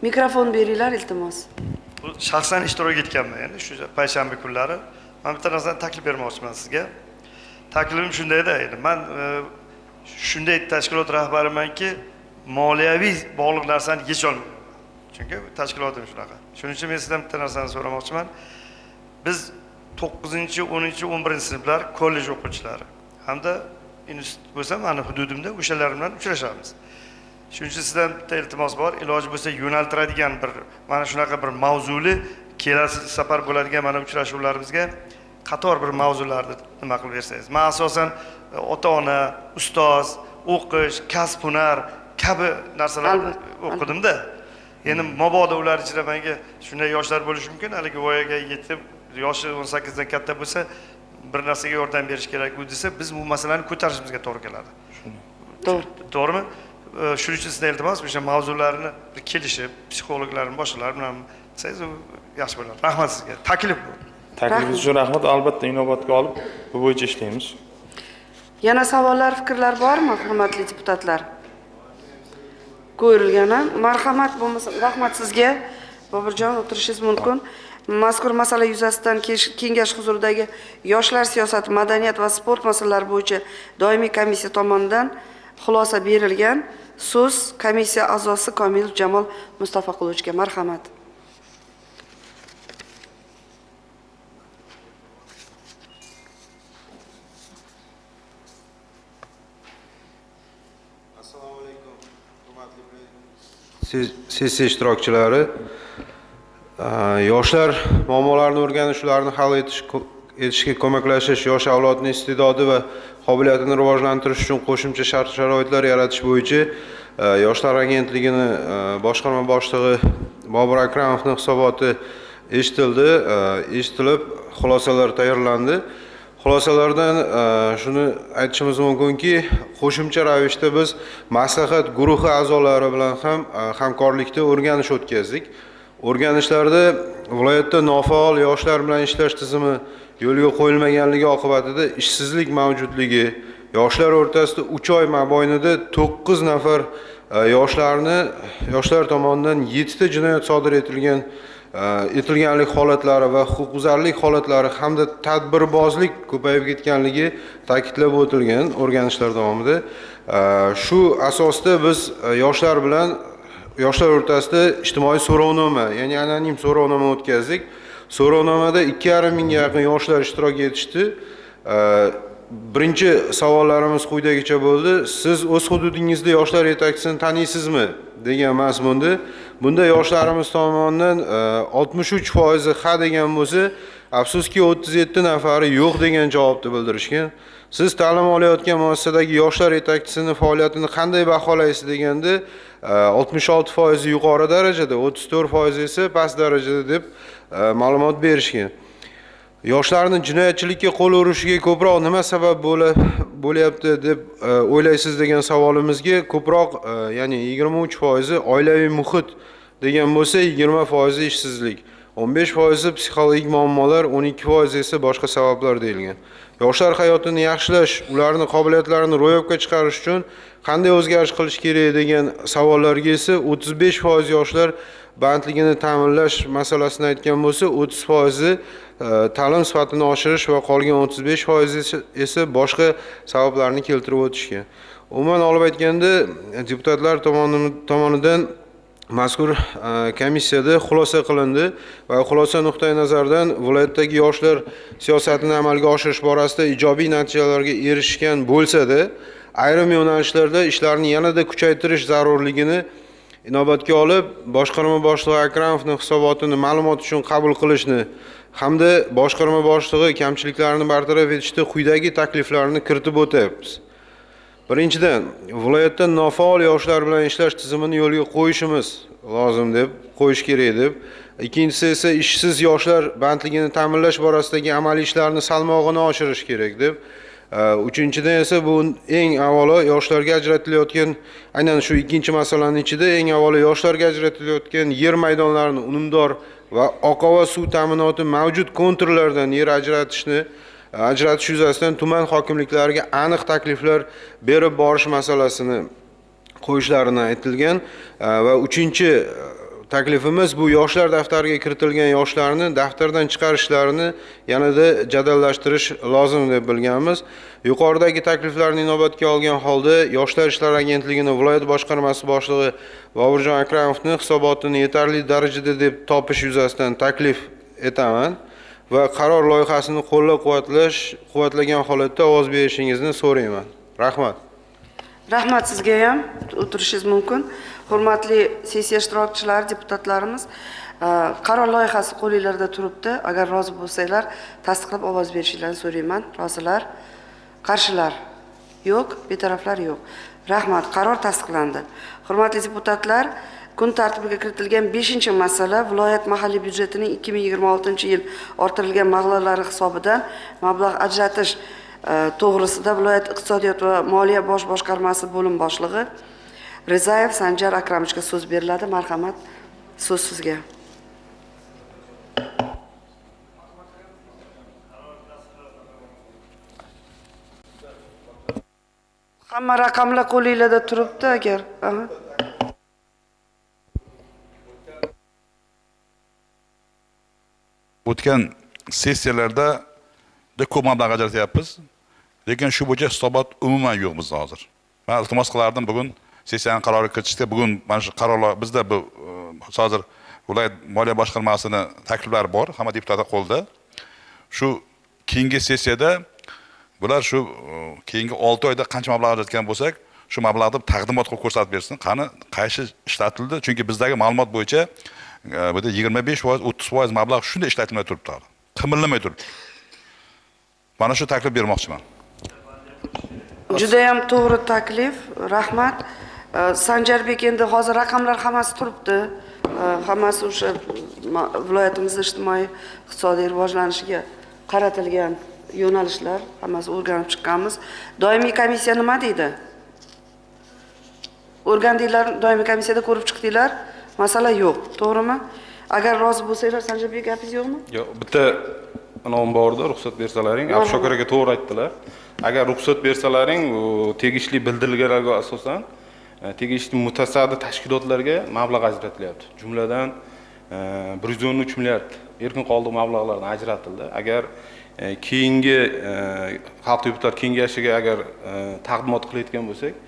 Mikrofon beringlar, iltimos. Bu shaxsan ishtirok etganman, ya'ni shu payshanba kunlari. Men bitta narsani taklif bermoqchiman sizga. Taklifim shundayda, endi men shunday tashkilot rahbarimanki, moliyaviy bog'liq narsani yecha olmayman. Chunki tashkilotim shunaqa. Shuning uchun men sizdan bitta narsani so'ramoqchiman. Biz 9-chi, 10-chi, 11-sinflar kollej o'quvchilari hamda institut bo'lsa, meni hududimda o'shalar bilan uchrashamiz. Shuning uchun sizdan bitta iltimos bor, iloji bo'lsa yo'naltiradigan bir mana shunaqa bir mavzuli kelasi safar bo'ladigan mana uchrashuvlarimizga qator bir mavzularni nima qilib bersangiz. Men asosan ota-ona, ustoz, o'qish, kasb-hunar kabi narsalarni o'qidimda. Endi mabodo ular ichida menga shunday yoshlar bo'lishi mumkin, haligi voyaga yetib, yoshi 18 dan katta bo'lsa, bir narsaga yordam berish kerak u desa, biz bu masalani ko'tarishimizga to'g'ri keladi. To'g'ri. To'g'rimi? Shuning uchun sizdan iltimos, o'sha mavzularni bir kelishib, psixologlar, boshqalar bilan qilsangiz yaxshi bo'ladi. Rahmat sizga. Taklif bu. Taklifingiz uchun rahmat. Albatta inobatga olib bu bo'yicha ishlaymiz. Yana savollar, fikrlar bormi, hurmatli deputatlar? Ko'rilgani. Marhamat, bo'lmasa rahmat sizga. Boburjon, o'tirishingiz mumkin. Mazkur masala yuzasidan kengash huzuridagi yoshlar siyosati, madaniyat va sport masalalari bo'yicha doimiy komissiya tomonidan xulosa berilgan. So'z komissiya a'zosi Komilov Jamol Mustafaqulovichga. Marhamat. Assalomu alaykum, hurmatli sessiya ishtirokchilari. Yoshlar muammolarini o'rganish, ularni hal etishga ko'maklashish, yosh avlodning iste'dodi va qobiliyatini rivojlantirish uchun qo'shimcha shart-sharoitlar yaratish bo'yicha Yoshlar agentligini boshqarma boshlig'i Bobur Akramovning hisoboti eshitildi, eshitilib xulosalar tayyorlandi. Xulosalardan shuni aytishimiz mumkinki, qo'shimcha ravishda biz maslahat guruhi a'zolari bilan ham hamkorlikda o'rganish o'tkazdik. O'rganishlarda viloyatda nofaol yoshlar bilan ishlash tizimi yo'lga qo'yilmaganligi oqibatida ishsizlik mavjudligi, yoshlar o'rtasida 3 oy mobaynida 9 nafar yoshlar tomonidan 7 ta jinoyat sodir etilganlik holatlari va huquqbuzarlik holatlari hamda tadbirbozlik ko'payib ketganligi ta'kidlab o'tilgan o'rganishlar davomida. Shu asosda biz yoshlar bilan yoshlar o'rtasida ijtimoiy so'rovnoma, ya'ni anonim so'rovnoma o'tkazdik. So'rovnomada 2,5 mingga yaqin yoshlar ishtirok etishdi. Birinchi savollarimiz quyidagicha bo'ldi. Siz o'z hududingizda yoshlar yetakchisini taniysizmi degan mazmunda. Bunda yoshlarimiz tomonidan 63% ha degan bo'lsa, afsuski 37 nafari yo'q degan javobni bildirishgan. Siz ta'lim olayotgan muassasadagi yoshlar yetakchisining faoliyatini qanday baholaysiz deganda 66% yuqori darajada, 34% esa past darajada deb ma'lumot berishgan. Yoshlarning jinoyatchilikka qo'l urishiga ko'proq nima sabab bo'lyapti deb o'ylaysiz degan savolimizga ko'proq, ya'ni 23% oilaviy muhit degan bo'lsa, 20% ishsizlik, 15% psixologik muammolar, 12% esa boshqa sabablar deyilgan. Yoshlar hayotini yaxshilash, ularning qobiliyatlarini ro'yobga chiqarish uchun qanday o'zgarish qilish kerak degan savollarga esa 35% yoshlar bandligini ta'minlash masalasini aytgan bo'lsa, 30% ta'lim sifatini oshirish va qolgan 35% esa boshqa sabablarni keltirib o'tishgan. Umuman olib aytganda, deputatlar tomonidan mazkur komissiyada xulosa qilindi va xulosa nuqtai nazaridan viloyatdagi yoshlar siyosatini amalga oshirish borasida ijobiy natijalarga erishgan bo'lsa-da, ayrim yo'nalishlarda ishlarni yanada kuchaytirish zarurligini inobatga olib, boshqarma boshlig'i Akramovning hisobotini ma'lumot uchun qabul qilishni hamda boshqarma boshlig'i kamchiliklarni bartaraf etishda quyidagi takliflarni kiritib o'tyapmiz. Birinchidan, viloyatda nofaol yoshlar bilan ishlash tizimini yo'lga qo'yishimiz lozim deb qo'yish kerak deb. Ikkinchisi esa ishsiz yoshlar bandligini ta'minlash borasidagi amaliy ishlarni salmog'ini oshirish kerak deb. Uchinchidan esa bu eng avvalo yoshlarga ajratilayotgan, aynan shu ikkinchi masalaning ichida eng avvalo yoshlarga ajratilayotgan yer maydonlarini unumdor va oqova suv ta'minoti mavjud konturlardan yer ajratish yuzasidan tuman hokimliklariga aniq takliflar berib borish masalasini qo'yishlarini aytilgan. Va uchinchi taklifimiz bu yoshlar daftariga kiritilgan yoshlarni daftardan chiqarishlarini yanada jadallashtirish lozim deb bilganmiz. Yuqoridagi takliflarni inobatga olgan holda Yoshlar ishlari agentligini viloyat boshqarmasi boshlig'i Boburjon Akramovni hisobotini yetarli darajada deb topish yuzasidan taklif etaman va qaror loyihasini qo'llab-quvvatlagan holatda ovoz berishingizni so'rayman. Rahmat. Rahmat sizga ham, o'tirishingiz mumkin. Hurmatli sessiya ishtirokchilari, deputatlarimiz, qaror loyihasi qo'lingizda turibdi. Agar rozi bo'lsanglar, tasdiqlab ovoz berishingizni so'rayman. Rozilar? Qarshilar? Yo'q, betaraflar yo'q. Rahmat, qaror tasdiqlandi. Hurmatli deputatlar, kun tartibiga kiritilgan 5-masala viloyat mahalliy byudjetining 2026-yil orttirilgan mablag'lari hisobidan mablag' ajratish to'g'risida viloyat iqtisodiyot va moliya bosh boshqarmasi bo'lim boshlig'i Rizayev Sanjar Akramovichga so'z beriladi. Marhamat, so'z sizga. Hamma raqamlar qo'lingizda turibdi agar. O'tgan sessiyalarda ko'p mablag' ajratyapmiz, lekin shu bo'yicha hisobot umuman yo'q bizda hozir. Men iltimos qilardim, bugun sessiyaning qaroriga kiritishda, bugun mana shu qarorlar bizda bu hozir viloyat moliya boshqarmasini takliflari bor, hamma deputatlar qo'lda. Shu keyingi sessiyada bular shu keyingi 6 oyda qancha mablag' ajratgan bo'lsak, shu mablag'ni taqdimot qilib ko'rsatib bersin, qani qaysi ishlatildi, chunki bizdagi ma'lumot bo'yicha bu yerda 25%, 30% mablag' shunday ishlatilmay turibdi hali. Qimirlamay turibdi. Mana shu taklif bermoqchiman. Juda ham to'g'ri taklif, rahmat. Sanjarbek, endi hozir raqamlar hammasi turibdi. Hammasi o'sha viloyatimizda ijtimoiy iqtisodiy rivojlanishiga qaratilgan yo'nalishlar, hammasi o'rganib chiqqanmiz. Doimiy komissiya nima deydi? O'rgandinglar, doimiy komissiyada ko'rib chiqdinglar, masala yo'q, to'g'rimi? Agar rozi bo'lsanglar, Sanjarbek, gapingiz yo'qmi? Yo'q, bitta nom bordi, ruxsat bersalaring. Abdushokir aka to'g'ri aytdilar. Agar ruxsat bersalaring, tegishli bildirilganlarga asosan tegishli mutasaddi tashkilotlarga mablag' ajratilyapti. Jumladan 113 milliard erkin qoldiq mablag'lardan ajratildi. Agar keyingi xalq deputatlar kengashiga agar taqdimot qilayotgan bo'lsak,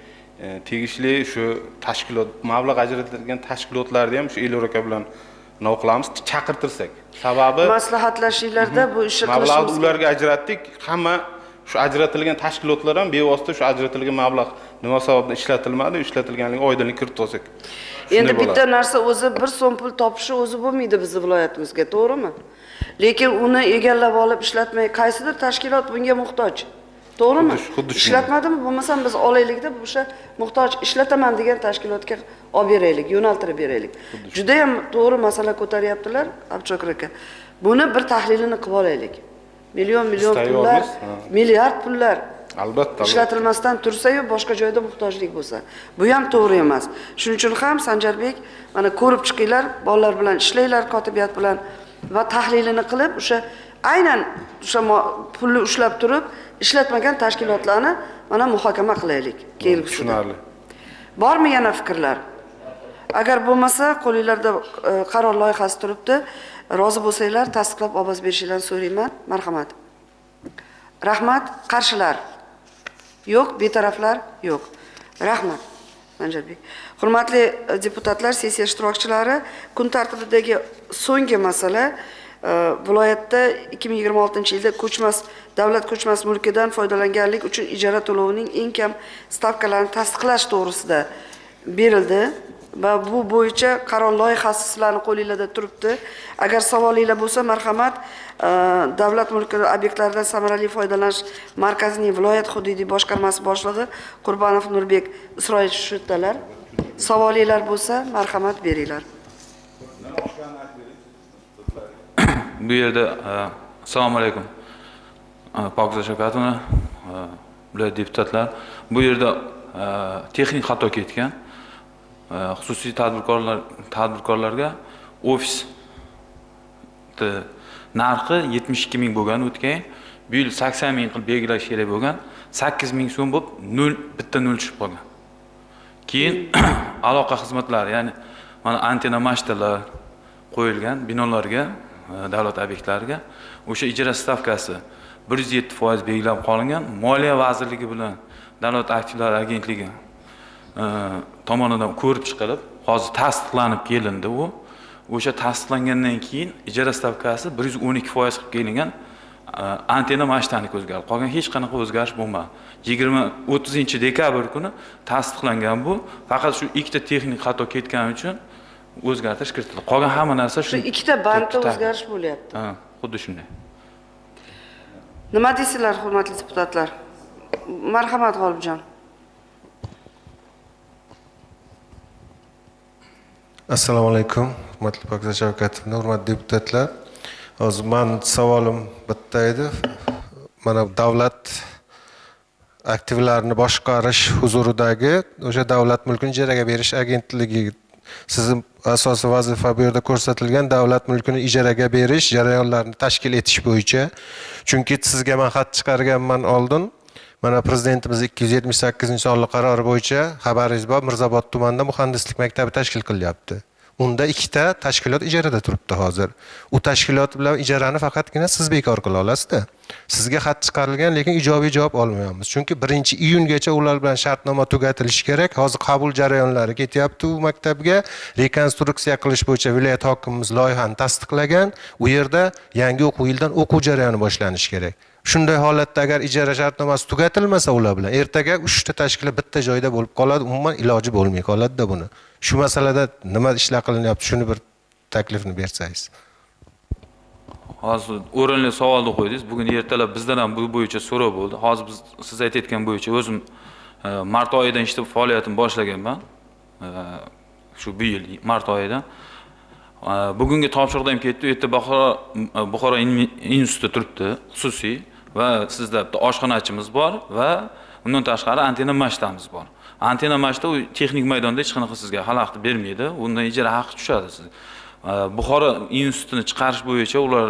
tegishli shu tashkilot mablag' ajratilgan tashkilotlarni ham shu Elyor aka bilan nima qilamiz, chaqirtirsak. Sababi maslahatlashinglarda bu ishni qilishimiz. Mablag'ni ularga ajratdik, hamma shu ajratilgan tashkilotlar ham bevosita shu ajratilgan mablag' nima sababdan ishlatilmadi, ishlatilganligiga oydinlik kiritib olsak. Endi bitta narsa, o'zi bir so'm pul topishi o'zi bo'lmaydi bizni viloyatimizga, to'g'rimi? Lekin uni egallab olib ishlatmay, qaysidir tashkilot bunga muhtoj. To'g'rimi? Ishlatmadimi, bo'lmasam biz olaylikda o'sha muhtoj ishlataman degan tashkilotga olib beraylik, yo'naltirib beraylik. Juda ham to'g'ri masala ko'taryaptilar Abdushokir aka. Buni bir tahlilini qilib olaylik. Million million pullar, milliard pullar albatta ishlatilmasdan tursa-yu boshqa joyda muhtojlik bo'lsa, bu ham to'g'ri emas. Shuning uchun ham Sanjarbek, mana ko'rib chiqinglar, bolalar bilan ishlanglar, kotibiyat bilan va tahlilini qilib, o'sha aynan o'sha pulni ushlab turib ishlatmagan tashkilotlarni mana muhokama qilaylik kelgusida. Tushunarli. Bormi yana fikrlar? Agar bo'lmasa, qo'lingizda qaror loyihasi turibdi. Rozi bo'lsanglar, tasdiqlab ovoz berishingizni so'rayman. Marhamat. Rahmat. Qarshilar? Yo'q, betaraflar yo'q. Rahmat. Sanjarbek. Hurmatli deputatlar, sessiya ishtirokchilari, kun tartibidagi so'nggi masala viloyatda 2026-yilda ko'chmas davlat ko'chmas mulkidan foydalanganlik uchun ijara to'lovining eng kam stavkalarini tasdiqlash to'g'risida berildi va bu bo'yicha qaror loyihasi sizlarning qo'lingizda turibdi. Agar savolinglar bo'lsa, marhamat, davlat mulki obyektlaridan samarali foydalanish markazining viloyat hududiy boshqarmasi boshlig'i Qurbanov Nurbek Isroilovich shu yerdalar. Savolinglar bo'lsa, marhamat beringlar. Bu yerda assalomu alaykum. Pokiza Shavkatovna, viloyat deputatlar, bu yerda texnik xato ketgan. Xususiy tadbirkorlarga ofis narxi 72 ming bo'lgan o'tgan yil. Bu yil 80 ming qilib belgilash kerak bo'lgan. 8 ming so'm bo'lib 0.0 tushib qolgan. Keyin aloqa xizmatlari, ya'ni mana antenna machtalar qo'yilgan binolarga, davlat obyektlariga o'sha ijara stavkasi 107% belgilab qolingan. Moliya vazirligi bilan Davlat aktivlari agentligi tomonidan ko'rib chiqilib, hozir tasdiqlanib kelindi u. O'sha tasdiqlangandan keyin ijara stavkasi 112% qilib kelingan. Antenna machtaniki o'zgardi. Qolgan hech qanaqa o'zgarish bo'lmadi. 30 dekabr kuni tasdiqlangan bu. Faqat shu ikkita texnik xato ketgani uchun o'zgartirish kiritildi. Qolgan hamma narsa shu ikkita bandda o'zgarish bo'lyapti. Ha, xuddi shunday. Nima deysizlar, hurmatli deputatlar? Marhamat, G'olibjon. Assalomu alaykum, hurmatli Pokiza Shavkatovna, hurmatli deputatlar. Hozir mani savolim bitta edi. Mana davlat aktivlarini boshqarish huzuridagi o'sha davlat mulkini ijaraga berish agentligi, sizni asosiy vazifa bu yerda ko'rsatilgan davlat mulkini ijaraga berish jarayonlarini tashkil etish bo'yicha. Chunki sizga man xat chiqarganman oldin. Mana prezidentimiz 278 sonli qarori bo'yicha xabaringiz bor, Mirzaobod tumanida muhandislik maktabi tashkil qilyapti. Unda ikkita tashkilot ijarada turibdi hozir. U tashkilot bilan ijarani faqatgina siz bekor qila olasizda. Sizga xat chiqarilgan, lekin ijobiy javob olmayapmiz. Chunki 1-iyungacha ular bilan shartnoma tugatilishi kerak. Hozir qabul jarayonlari ketyapti u maktabga. Rekonstruksiya qilish bo'yicha viloyat hokimimiz loyihani tasdiqlagan. U yerda yangi o'quv yilidan o'quv jarayoni boshlanishi kerak. Shunday holatda agar ijara shartnomasi tugatilmasa ular bilan, ertaga uchta tashkilot bitta joyda bo'lib qoladi, umuman iloji bo'lmay qoladida buni. Shu masalada nima ishlar qilinyapti, shuni bir taklifni bersangiz. Hozir o'rinli savolni qo'ydingiz. Bugun ertalab bizdan ham bu bo'yicha so'rov bo'ldi. Hozir biz siz aytayotgan bo'yicha o'zim mart oyidan ishlab faoliyatimni boshlaganman. Shu bu yil mart oyidan. Bugungi topshiriqda ham ketdi. U yerda Buxoro instituti turibdi, xususiy, va sizda bitta oshxonachimiz bor va undan tashqari antenna machtamiz bor. Antenna machta u texnik maydonda hech qanaqa sizga xalaqit bermaydi, undan ijara haqi tushadi sizga. Buxoro institutini chiqarish bo'yicha ular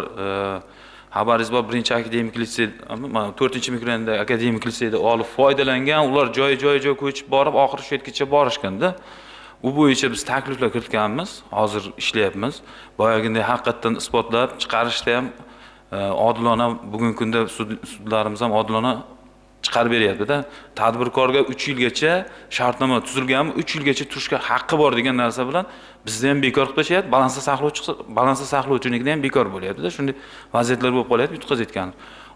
xabaringiz bor, birinchi akademik litsey, mana 4-mikrorayonda akademik litseyda olib foydalangan, ular joy-joy ko'chib borib, oxiri shu yergacha borishganda. U bo'yicha biz takliflar kiritganmiz, hozir ishlayapmiz. Boyagindek haqiqatdan isbotlab chiqarishda ham odilona, bugungi kunda sudlarimiz ham odilona chiqarib beryapti-da. Tadbirkorga 3 yilgacha shartnoma tuzilganmi, 3 yilgacha turishga haqqi bor degan narsa bilan bizni ham bekor qilib tashlayapti, balansda saqlovchi, balansda saqlovchinikini ham bekor bo'lyapti-da. Shunday vaziyatlar bo'lib qolyapti, yutqazayotgan.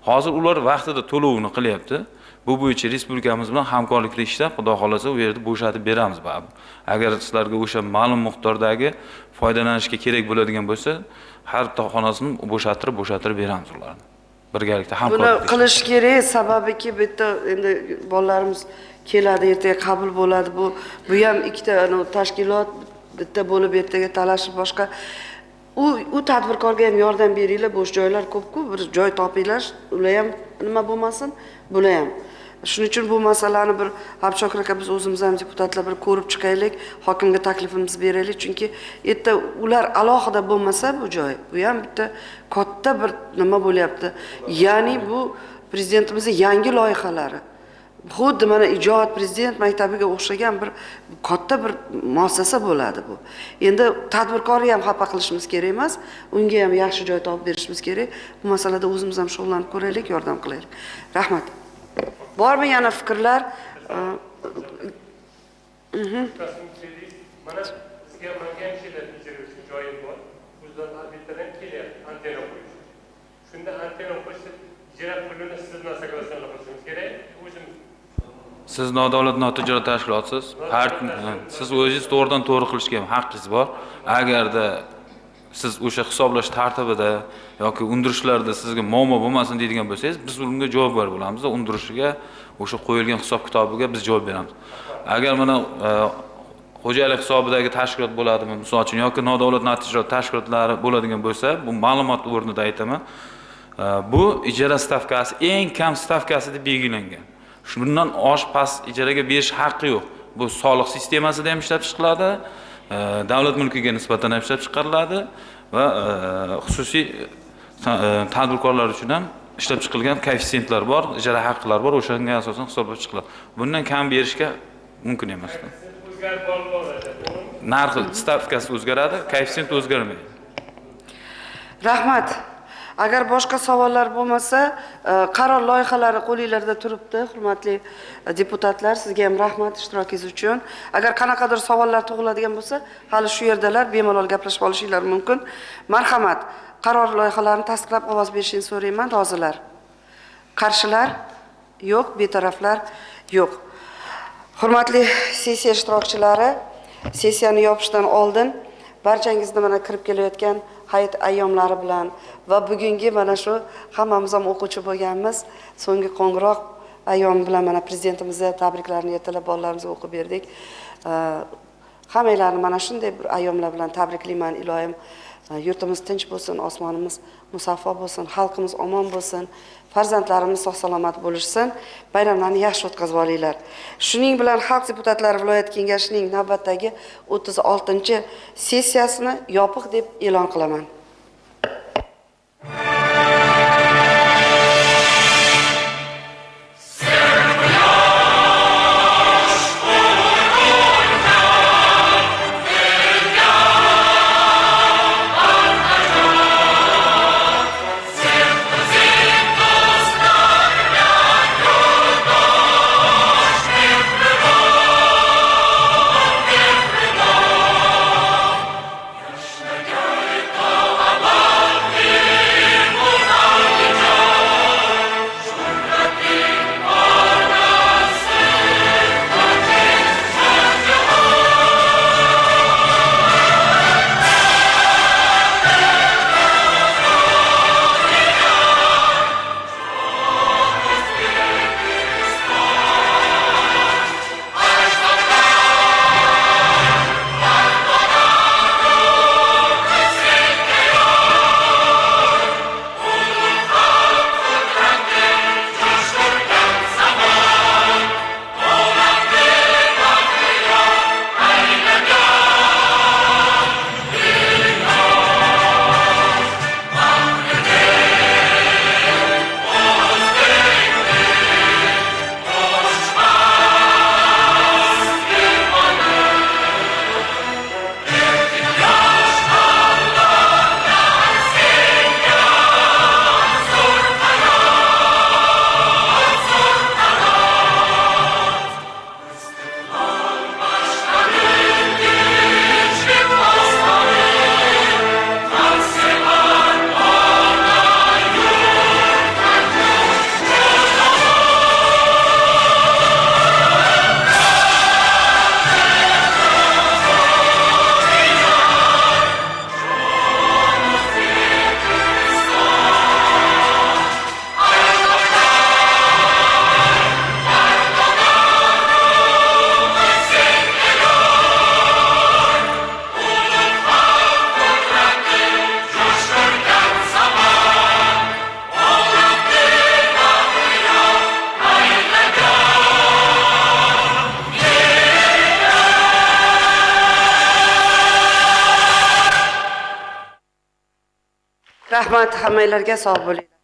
Hozir ular vaqtida to'lovini qilyapti. Bu bo'yicha respublikamiz bilan hamkorlikda ishlab, Xudo xolasa u yerda bo'shatib beramiz baribir. Agar sizlarga o'sha ma'lum miqdordagi foydalanishga kerak bo'ladigan bo'lsa, har bitta xonasini bo'shatirib beramiz ularni. Birgalikda hamkorlikda. Buni qilish kerak, sababiki bitta endi bolalarimiz keladi, ertaga qabul bo'ladi. Bu ham ikkita tashkilot bitta bo'lib ertaga talashib boshqa. U tadbirkorga ham yordam beringlar, bo'sh joylar ko'p-ku, bir joy topinglar, ular ham nima bo'lmasin, bular ham. Shuning uchun bu masalani bir Abshokir aka, biz o'zimiz ham deputatlar bir ko'rib chiqaylik, hokimga taklifimizni beraylik, chunki erta ular alohida bo'lmasa bu joy, bu ham bitta katta bir nima bo'lyapti. Ya'ni bu prezidentimizning yangi loyihalari. Xuddi mana ijod prezident maktabiga o'xshagan bir katta bir muassasa bo'ladi bu. Endi tadbirkorni ham xafa qilishimiz kerak emas, unga ham yaxshi joy topib berishimiz kerak. Bu masalada o'zimiz ham shug'ullanib ko'raylik, yordam qilaylik. Rahmat. Bormi yana fikrlar? Mana bizga manga ham keladi, ijara uchun joyim bor. O'zidan bittadan kelyapti antenna qo'yish. Shunda antenna qo'yishsa, ijara pulini siz bilan согласование qilishimiz kerak, o'zimiz. Siz nodavlat notijorat tashkilotsiz. Siz o'zingiz to'g'ridan to'g'ri qilishga ham haqqingiz bor. Agarda siz o'sha hisoblash tartibida yoki undirishlarda sizga muammo bo'lmasin deydigan bo'lsangiz, biz unga javobgar bo'lamiz. Undirishiga, o'sha qo'yilgan hisob kitobiga biz javob beramiz. Agar mana xo'jalik hisobidagi tashkilot bo'ladimi, misol uchun, yoki nodavlat notijorat tashkilotlari bo'ladigan bo'lsa, bu ma'lumot o'rnida aytaman. Bu ijara stavkasi eng kam stavkasi deb belgilangan. Shundan osh past ijaraga berish haqqi yo'q. Bu soliq sistemasida ham ishlab chiqiladi, davlat mulkiga nisbatan ham ishlab chiqariladi va xususiy tadbirkorlar uchun ham ishlab chiqilgan koeffitsiyentlar bor, ijara haqlari bor, o'shanga asosan hisoblab chiqiladi. Bundan kam berishga mumkin emas. Narxi stavkasi o'zgaradi, koeffitsient o'zgarmaydi. Rahmat. Agar boshqa savollar bo'lmasa, qaror loyihalari qo'lingizda turibdi, hurmatli deputatlar, sizga ham rahmat ishtirokingiz uchun. Agar qanaqadir savollar tug'iladigan bo'lsa, hali shu yerdalar bemalol gaplashib olishinglar mumkin. Marhamat, qaror loyihalarini tasdiqlab ovoz berishingizni so'rayman. Rozilar? Qarshilar? Yo'q, betaraflar yo'q. Hurmatli sessiya ishtirokchilari, sessiyani yopishdan oldin barchangizni mana kirib kelayotgan hayit ayyomlari bilan va bugungi mana shu hammamiz ham o'quvchi bo'lganmiz, so'nggi qo'ng'iroq ayyomi bilan mana prezidentimizga tabriklarini ertalab bolalarimizga o'qib berdik. Hammanglarni mana shunday bir ayyomlar bilan tabriklayman. Iloyim yurtimiz tinch bo'lsin, osmonimiz musaffo bo'lsin, xalqimiz omon bo'lsin, farzandlarimiz sog' salomat bo'lishsin, bayramlarni yaxshi o'tkazib olinglar. Shuning bilan Xalq deputatlari viloyat kengashining navbatdagi 36-sessiyasini yopiq deb e'lon qilaman. Rahmat hammanglarga, sog' bo'linglar.